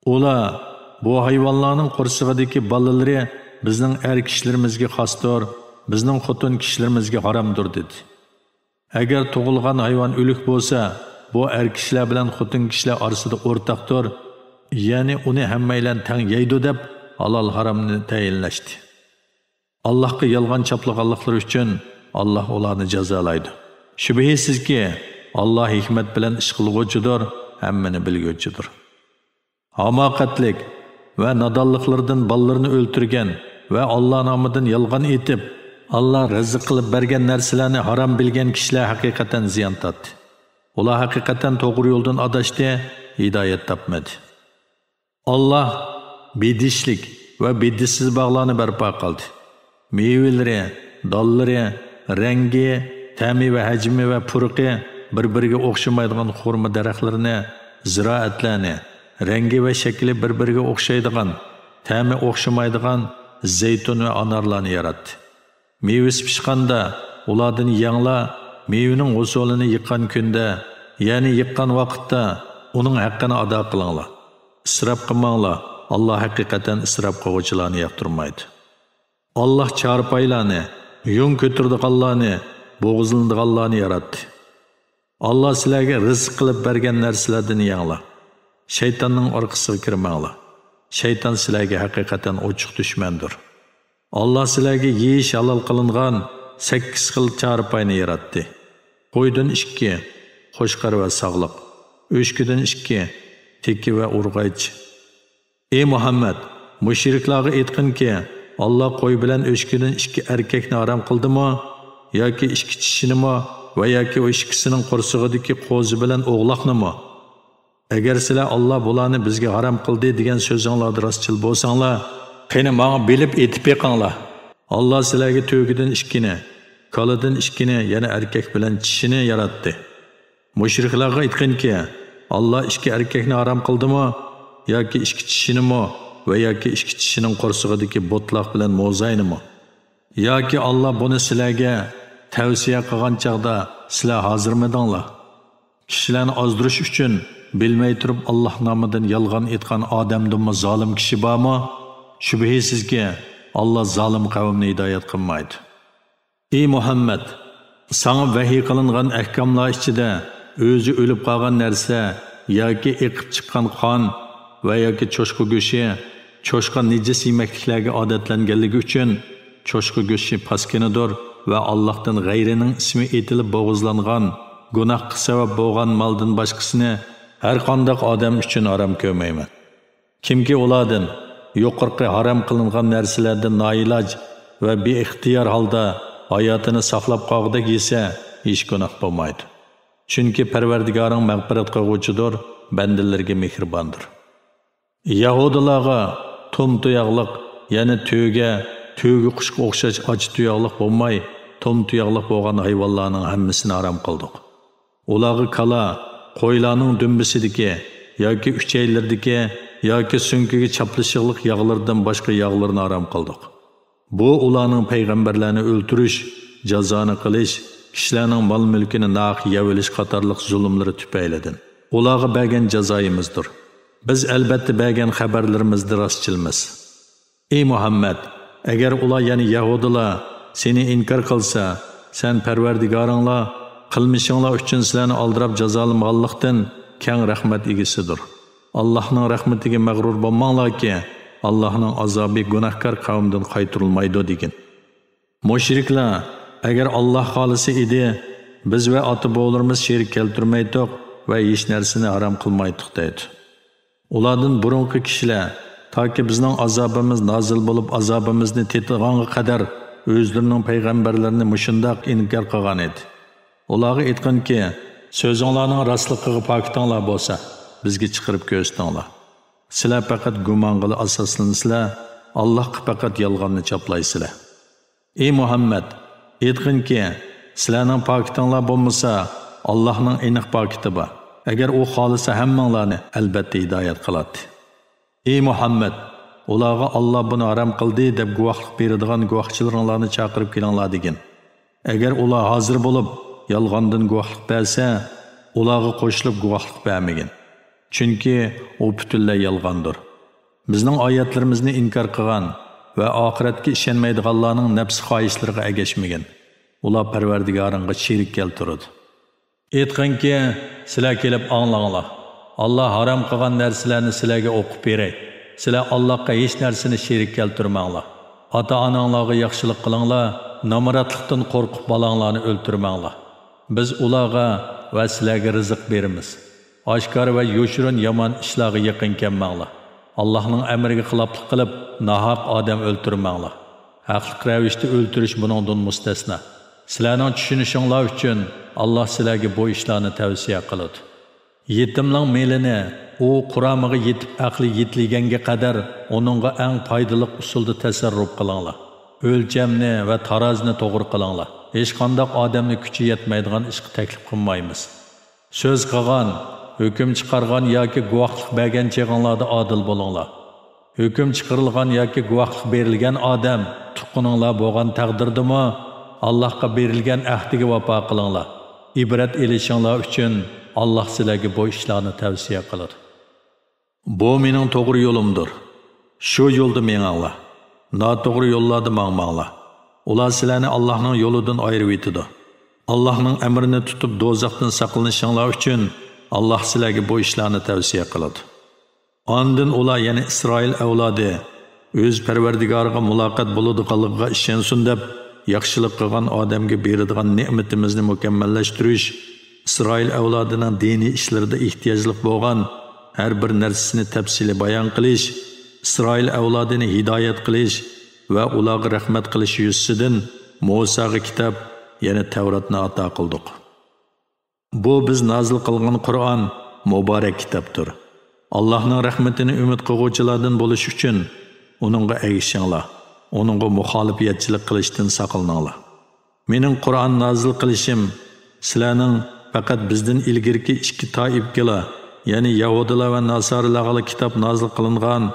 ئۇلار، بۇ ھايۋانلارنىڭ قورسىقىدىكى بالىلىرى بىزنىڭ ئەر كىشىلىرىمىزگە خاستۇر، بىزنىڭ خوتۇن كىشىلىرىمىزگە ھارامدۇر، دېدى. ئەگەر تۇغۇلغان ھايۋان ئۆلۈك بولسا، بۇ ئەر كىشىلەر بىلەن خوتۇن كىشىلەر ئارىسىدا ئورتاقتۇر، يەنى ئۇنى ھەممەيلەن تەڭ يەيدۇ، دەپ ھالال ھارامنى تەيىنلەشتى. ئاللاھقا يالغان چاپلىغانلىقلىرى ئۈچۈن ئاللاھ ئۇلارنى جازالايدۇ. شۈبھىسىزكى، ئاللاھ ھېكمەت بىلەن ئىش قىلغۇچىدۇر، ھەممىنى بىلگۈچىدۇر. ھاماقەتلىك ۋە نادانلىقلىرىدىن بالىلىرىنى ئۆلتۈرگەن ۋە ئاللاھ نامىدىن يالغان ئېيتىپ، ئاللاھ رىزىق قىلىپ بەرگەن نەرسىلەرنى ھارام بىلگەن كىشىلەر ھەقىقەتەن زىيان تارتتى. ئۇلار ھەقىقەتەن توغرا يولدىن ئاداشتى، ھىدايەت تاپمىدى. ئاللاھ بېدىشلىك ۋە بېدىشسىز باغلارنى بەرپا قىلدى. مېۋىلىرى، دانلىرى، رەڭگى، تەمى ۋە ھەجمى ۋە پۇرىقى بىر-بىرىگە ئوخشىمايدىغان خورما دەرەخلىرىنى، زىرائەتلەرنى، رەڭگى ۋە شەكلى بىر-بىرىگە ئوخشايدىغان، تەمى ئوخشىمايدىغان زەيتۇن ۋە ئانارلارنى ياراتتى. مېۋىسى پىشقاندا، ئۇلاردىن يەڭلار، مېۋىنىڭ ھوسۇلىنى يىغقان كۈندە، يەنى يىغقان ۋاقىتتا ئۇنىڭ ھەققىنى ئادا قىلىڭلار. ئىسراپ قىلماڭلار، ئاللاھ ھەقىقەتەن ئىسراپ قىلغۇچىلارنى ياقتۇرمايدۇ. ئاللاھ چارپايلارنى، يۇڭ كۆتۈرىدىغانلارنى، بوغۇزلىنىدىغانلارنى ياراتتى. ئاللاھ سىلەرگە رىزىق قىلىپ بەرگەن نەرسىلەردىن يەڭلار. شەيتاننىڭ ئارقىسىغا كىرمەڭلار. شەيتان سىلەرگە ھەقىقەتەن ئوچۇق دۈشمەندۇر. ئاللاھ سىلەرگە يېيىش ھالال قىلىنغان سەككىز خىل چارپاينى ياراتتى. قويدىن ئىككى، قوچقار ۋە ساغلىق. ئۆچكىدىن ئىككى، تېكى ۋە ئۇرغايچ. ئى مۇھەممەد، مۇشرىكلارغا ئېيتقىنكى، ئاللاھ قوي بىلەن ئۆچكىدىن ئىككى ئەركەكنى ھارام قىلدىمۇ؟ ياكى ئىككى چىشىنىمۇ ۋە ياكى ئۇ ئىككىسىنىڭ قورسىقىدىكى قوزا بىلەن ئوغلاقنىمۇ؟ ئەگەر سىلەر ئاللاھ بۇلارنى بىزگە ھارام قىلدى دېگەن سۆزۈڭلاردا راستچىل بولساڭلار، قېنى ماڭا بىلىپ ئېيتىپ بېقىڭلار. ئاللاھ سىلەرگە تۆگىدىن ئىككىنى، كالىدىن ئىككىنى، يەنى ئەركەك بىلەن چىشىنى ياراتتى. مۇشرىكلارغا ئېيتقىنكى، ئاللاھ ئىككى ئەركەكنى ھارام قىلدىمۇ ياكى ئىككى چىشىنىمۇ ۋە ياكى ئىككى چىشىنىڭ قورسىقىدىكى بوتلاق بىلەن موزاينىمۇ؟ ياكى ئاللاھ بۇنى سىلەرگە تەۋسىيە قىلغان چاغدا سىلەر ھازىرمىدىڭلار؟ كىشىلەرنى ئازدۇرۇش ئۈچۈن بىلمەي تۇرۇپ ئاللاھ نامىدىن يالغان ئېيتقان ئادەمدىنمۇ زالىم كىشى بارمۇ؟ شۈبھىسىزكى، ئاللاھ زالىم قەۋمنى ھىدايەت قىلمايدۇ. ئى مۇھەممەد! ساڭا ۋەھىي قىلىنغان ئەھكاملار ئىچىدە ئۆزى ئۆلۈپ قالغان نەرسە ياكى ئېقىپ چىققان قان ۋە ياكى چوشقا گۆشى، چوشقا نىجىس يېمەكلىكلەرگە ئادەتلەنگەنلىكى ئۈچۈن، چوشقا گۆشى پاسكىنىدۇر ۋە ئاللاھتىن غەيرىنىڭ ئىسمى ئېيتىلىپ بوغۇزلانغان، گۇناھقا سەۋەب بولغان مالدىن باشقىسىنى ھەرقانداق ئادەم ئۈچۈن ھارام كۆرمەيمەن. كىمكى ئۇلاردىن، يۇقىرىقى ھارام قىلىنغان نەرسىلەردىن نائىلاج ۋە بىئىختىيار ھالدا ھاياتىنى ساقلاپ قالغۇدەك يېسە، ھېچ گۇناھ بولمايدۇ. چۈنكى پەرۋەردىگارىڭ مەغپىرەت قىلغۇچىدۇر، بەندىلىرىگە مېھرىباندۇر. يەھۇدىيلارغا تۇم تۇياقلىق، يەنى تۆگە، تۆگە قۇشقا ئوخشاش ئاچا تۇياقلىق بولماي، تۇم تۇياقلىق بولغان ھايۋانلارنىڭ ھەممىسىنى ھارام قىلدۇق. ئۇلارغا كالا، قويلارنىڭ دۈمبىسىدىكى ياكى ئۈچەيلىرىدىكى ياكى سۆڭىكىگە چاپلىشىقلىق ياغلىرىدىن باشقا ياغلىرىنى ھارام قىلدۇق. بۇ ئۇلارنىڭ پەيغەمبەرلەرنى ئۆلتۈرۈش، جازانى قىلىش، كىشىلەرنىڭ مال-مۈلكىنى ناھەق يەۋېلىش قاتارلىق زۇلۇملىرى تۈپەيلىدىن. ئۇلارغا بەرگەن جازايىمىزدۇر. بىز ئەلبەتتە بەرگەن خەۋەرلىرىمىزدە راستچىلمىز. ئى مۇھەممەد! ئەگەر ئۇلار، يەنى يەھۇدىيلار، سېنى ئىنكار قىلسا، سەن پەرۋەردىگارىڭلار قىلمىشىڭلار ئۈچۈن سىلەرنى ئالدىراپ جازالىمىغانلىقتىن كەڭ رەھمەت ئىگىسىدۇر. ئاللاھنىڭ رەھمىتىگە مەغرۇر بولماڭلاركى، ئاللاھنىڭ ئازابى گۇناھكار قەۋمدىن قايتۇرۇلمايدۇ، دېگىن. مۇشرىكلار، ئەگەر ئاللاھ خالىسا ئىدى، بىز ۋە ئاتا-بوۋىلىرىمىز شېرىك كەلتۈرمەيتتۇق ۋە ھېچ نەرسىنى ھارام قىلمايتتۇق، دەيدۇ. ئۇلاردىن بۇرۇنقى كىشىلەر، تاكى بىزنىڭ ئازابىمىز نازىل بولۇپ، ئازابىمىزنى تېتىغانغا قەدەر ئۆزلىرىنىڭ پەيغەمبەرلىرىنى مۇشۇنداق ئىنكار قىلغان ئىدى. ئۇلارغا ئېيتقىنكى، سۆزۈڭلارنىڭ راستلىقىغا پاكىتىڭلار بولسا، بىزگە چىقىرىپ كۆرسىتىڭلار. سىلەر پەقەت گۇمانغىلا ئاساسلىنىسىلەر، ئاللاھقا پەقەت يالغاننى چاپلايسىلەر. ئى مۇھەممەد، ئېيتقىنكى، سىلەرنىڭ پاكىتىڭلار بولمىسا، ئاللاھنىڭ ئېنىق پاكىتى بار. ئەگەر ئۇ خالىسا ھەممىڭلارنى ئەلبەتتە ھىدايەت قىلاتتى. ئى مۇھەممەد، ئۇلارغا ئاللا بۇنى ھارام قىلدى دەپ گۇۋاھلىق بېرىدىغان گۇۋاھچىلىرىڭلارنى چاقىرىپ كېلىڭلار دېگىن. ئەگەر ئۇلار ھازىر بولۇپ يالغاندىن گۇۋاھلىق بەرسە، ئۇلارغا قوشۇلۇپ گۇۋاھلىق بەرمىگىن. چۈنكى ئۇ پۈتۈنلەي يالغاندۇر. بىزنىڭ ئايەتلىرىمىزنى ئىنكار قىلغان ۋە ئاخىرەتكە ئىشەنمەيدىغانلارنىڭ نەپس خاھىشلىرىغا ئەگەشمىگىن. ئۇلار پەرۋەردىگارىڭغا شېرىك كەلتۈرىدۇ. ئېيتقىنكى، سىلەر كېلىپ ئاڭلاڭلار. ئاللا ھارام قىلغان نەرسىلەرنى سىلەرگە ئوقۇپ بېرەي. سىلەر ئاللاغا ھېچ نەرسىنى شېرىك كەلتۈرمەڭلار. ئاتا-ئاناڭلارغا ياخشىلىق قىلىڭلار، نامراتلىقتىن قورقۇپ بالاڭلارنى ئۆلتۈرمەڭلار. بىز ئۇلارغا ۋە سىلەرگە رىزىق بېرىمىز. ئاشكارا ۋە يوشۇرۇن يامان ئىشلارغا يېقىن كەلمەڭلار. ئاللاھنىڭ ئەمرىگە خىلاپلىق قىلىپ، ناھەق ئادەم ئۆلتۈرمەڭلار. ھەقلىق رەۋىشتە ئۆلتۈرۈش بۇنىڭدىن مۇستەسنا. سىلەرنىڭ چۈشىنىشىڭلار ئۈچۈن، ئاللاھ سىلەرگە بۇ ئىشلارنى تەۋسىيە قىلىدۇ. يېتىمنىڭ مېلىنى ئۇ قۇرامىغا يېتىپ ئەقلى يېتىلگەنگە قەدەر ئۇنىڭغا ئەڭ پايدىلىق ئۇسۇلدا تەسەررۇپ قىلىڭلار. ئۆلچەمنى ۋە تارازىنى توغرا قىلىڭلار. ھېچقانداق ئادەمنى كۈچى يەتمەيدىغان ئىشقا تەكلىپ قىلمايمىز. سۆز قىلغان، ھۆكۈم چىقارغان ياكى گۇۋاھلىق بەرگەن چېغىڭلاردا ئادىل بولۇڭلار. ھۆكۈم چىقىرىلغان ياكى گۇۋاھلىق بېرىلگەن ئادەم تۇغقىنىڭلار بولغان تەقدىردىمۇ، ئاللاھقا بېرىلگەن ئەھدىگە ۋاپا قىلىڭلار. ئىبرەت ئېلىشىڭلار ئۈچۈن ئاللاھ سىلەرگە بۇ ئىشلارنى تەۋسىيە قىلىدۇ. بۇ مېنىڭ توغرا يولۇمدۇر. شۇ يولدا مېڭىڭلار. ناتوغرا يوللاردا ماڭماڭلار. ئۇلار سىلەرنى ئاللاھنىڭ يولىدىن ئايرىۋېتىدۇ. ئاللاھنىڭ ئەمرىنى تۇتۇپ دوزاختىن ساقلىنىشىڭلار ئۈچۈن ئاللاھ سىلەرگە بۇ ئىشلارنى تەۋسىيە قىلىدۇ. ئاندىن ئۇلار، يەنى ئىسرائىل ئەۋلادى، ئۆز پەرۋەردىگارىغا مۇلاقات بولىدىغانلىقىغا ئىشەنسۇن دەپ، ياخشىلىق قىلغان ئادەمگە بېرىدىغان نېمىتىمىزنى مۇكەممەللەشتۈرۈش، ئىسرائىل ئەۋلادىنىڭ دىنىي ئىشلىرىدا ئېھتىياجلىق بولغان ھەر بىر نەرسىسىنى تەپسىلىي بايان قىلىش، ئىسرائىل ئەۋلادىنى ھىدايەت قىلىش ۋە ئۇلارغا رەھمەت قىلىش يۈزىسىدىن مۇساغا كىتاب، يەنى تەۋراتنى ئاتا قىلدۇق. بۇ بىز نازىل قىلغان قۇرئان مۇبارەك كىتابتۇر. ئاللاھنىڭ رەھمىتىنى ئۈمىد قىلغۇچىلاردىن بولۇش ئۈچۈن ئۇنىڭغا ئەگىشىڭلار، ئۇنىڭغا مۇخالىپىيەتچىلىك قىلىشتىن ساقلىنىڭلار. مېنىڭ قۇرئان نازىل قىلىشىم سىلەرنىڭ پەقەت بىزدىن ئىلگىرىكى ئىككى تائىپىگىلا، يەنى يەھۇدىيلار ۋە ناسارىلارغىلا كىتاب نازىل قىلىنغان،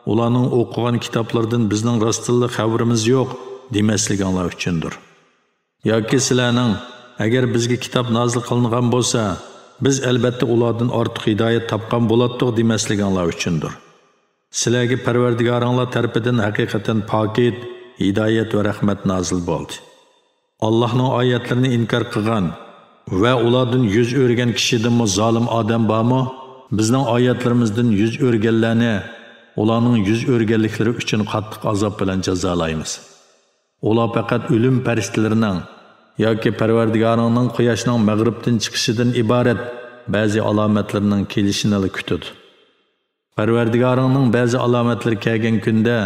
ئۇلارنىڭ ئوقۇغان كىتابلىرىدىن بىزنىڭ راستتىنلا خەۋىرىمىز يوق دېمەسلىكىڭلار ئۈچۈندۇر. ياكى سىلەرنىڭ، ئەگەر بىزگە كىتاب نازىل قىلىنغان بولسا، بىز ئەلبەتتە ئۇلاردىن ئارتۇق ھىدايەت تاپقان بولاتتۇق دېمەسلىكىڭلار ئۈچۈندۇر. سىلەرگە پەرۋەردىگارىڭلار تەرىپىدىن ھەقىقەتەن پاكىت، ھىدايەت ۋە رەھمەت نازىل بولدى. ئاللاھنىڭ ئايەتلىرىنى ئىنكار قىلغان ۋە ئۇلاردىن يۈز ئۆرۈگەن كىشىدىنمۇ زالىم ئادەم بارمۇ؟ بىزنىڭ ئايەتلىرىمىزدىن يۈز ئۆرۈگەنلەرنى ئۇلارنىڭ يۈز ئۆرۈگەنلىكلىرى ئۈچۈن قاتتىق ئازاب بىلەن جازالايمىز. ئۇلار پەقەت ئۆلۈم پەرىشتىلىرىنىڭ ياكى پەرۋەردىگارىڭنىڭ قۇياشنىڭ مەغرىبتىن چىقىشىدىن ئىبارەت بەزى ئالامەتلىرىنىڭ كېلىشىنىلا كۈتىدۇ. پەرۋەردىگارىڭنىڭ بەزى ئالامەتلىرى كەلگەن كۈندە،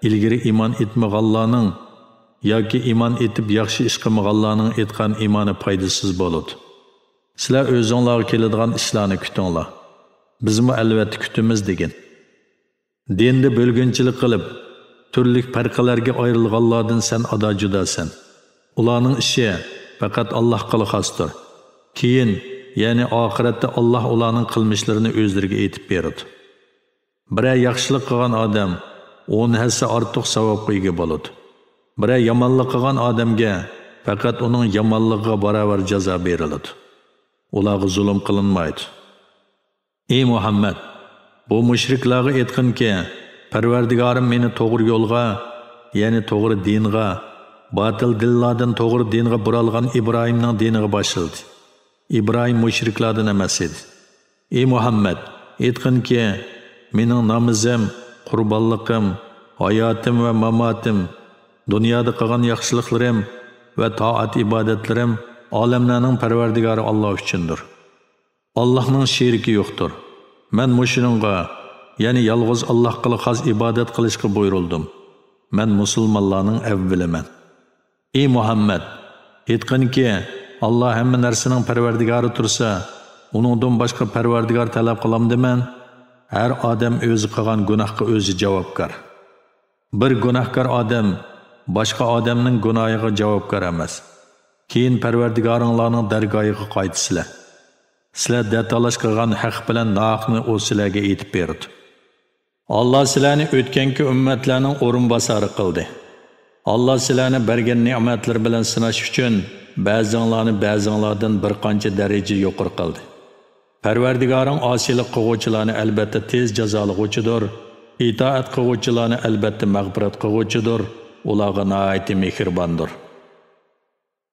ئىلگىرى ئىمان ئېيتمىغانلارنىڭ ياكى ئىمان ئېيتىپ ياخشى ئىش قىلمىغانلارنىڭ ئېيتقان ئىمانى پايدىسىز بولىدۇ. سىلەر ئۆزۈڭلارغا كېلىدىغان ئىشلارنى كۈتۈڭلار. بىزمۇ ئەلۋەتتە كۈتىمىز دېگىن. دىندا بۆلگۈنچىلىك قىلىپ، تۈرلۈك پەرقىلەرگە ئايرىلغانلاردىن سەن ئادا جۇداسەن. ئۇلارنىڭ ئىشى پەقەت ئاللاھقىلا خاستۇر. كېيىن، يەنى ئاخىرەتتە ئاللاھ ئۇلارنىڭ قىلمىشلىرىنى ئۆزلىرىگە ئېيتىپ بېرىدۇ. بىرەر ياخشىلىق قىلغان ئادەم ئون ھەسسە ئارتۇق ساۋابقا ئىگە بولىدۇ. بىرەر يامانلىق قىلغان ئادەمگە پەقەت ئۇنىڭ يامانلىقىغا باراۋەر جازا بېرىلىدۇ. ئۇلارغا زۇلۇم قىلىنمايدۇ. ئى مۇھەممەد، بۇ مۇشرىكلارغا ئېيتقىنكى، پەرۋەردىگارىم مېنى توغرا يولغا، يەنى توغرا دىنغا، باتىل دىنلاردىن توغرا دىنغا بۇرالغان ئىبراھىمنىڭ دىنىغا باشلىدى. ئىبراھىم مۇشرىكلاردىن ئەمەس ئىدى. ئى مۇھەممەد، ئېيتقىنكى، مېنىڭ نامىزىم، قۇربانلىقىم، ھاياتىم ۋە ماماتىم، دۇنيادا قىلغان ياخشىلىقلىرىم ۋە تائەت-ئىبادەتلىرىم ئالەملەرنىڭ پەرۋەردىگارى ئاللا ئۈچۈندۇر. ئاللاھنىڭ شېرىكى يوقتۇر. مەن مۇشۇنىڭغا، يەنى يالغۇز ئاللاھقىلا خاس ئىبادەت قىلىشقا بۇيرۇلدۇم. مەن مۇسۇلمانلارنىڭ ئەۋۋىلىمەن. ئى مۇھەممەد، ئېيتقىنكى، ئاللا ھەممە نەرسىنىڭ پەرۋەردىگارى تۇرسا، ئۇنىڭدىن باشقا پەرۋەردىگار تەلەپ قىلامدىمەن؟ ھەر ئادەم ئۆزى قىلغان گۇناھقا ئۆزى جاۋابكار. بىر گۇناھكار ئادەم باشقا ئادەمنىڭ گۇناھىغا جاۋابكار ئەمەس. كېيىن پەرۋەردىگارىڭلارنىڭ دەرگاھىغا قايتىسىلەر. سىلەر دەتالاش قىلغان ھەق بىلەن ناھەقنى ئۇ سىلەرگە ئېيتىپ بېرىدۇ. ئاللا سىلەرنى ئۆتكەنكى ئۈممەتلەرنىڭ ئورۇنباسارى قىلدى. ئاللا سىلەرنى بەرگەن نېمەتلىرى بىلەن سىناش ئۈچۈن بەزىڭلارنى بەزىڭلاردىن بىر قانچە دەرىجە يۇقىرى قىلدى. پەرۋەردىگارىڭ ئاسىيلىق قىلغۇچىلارنى ئەلبەتتە تېز جازالىغۇچىدۇر، ئىتائەت قىلغۇچىلارنى ئەلبەتتە مەغپىرەت قىلغۇچىدۇر، ئۇلارغا ناھايىتى مېھرىباندۇر.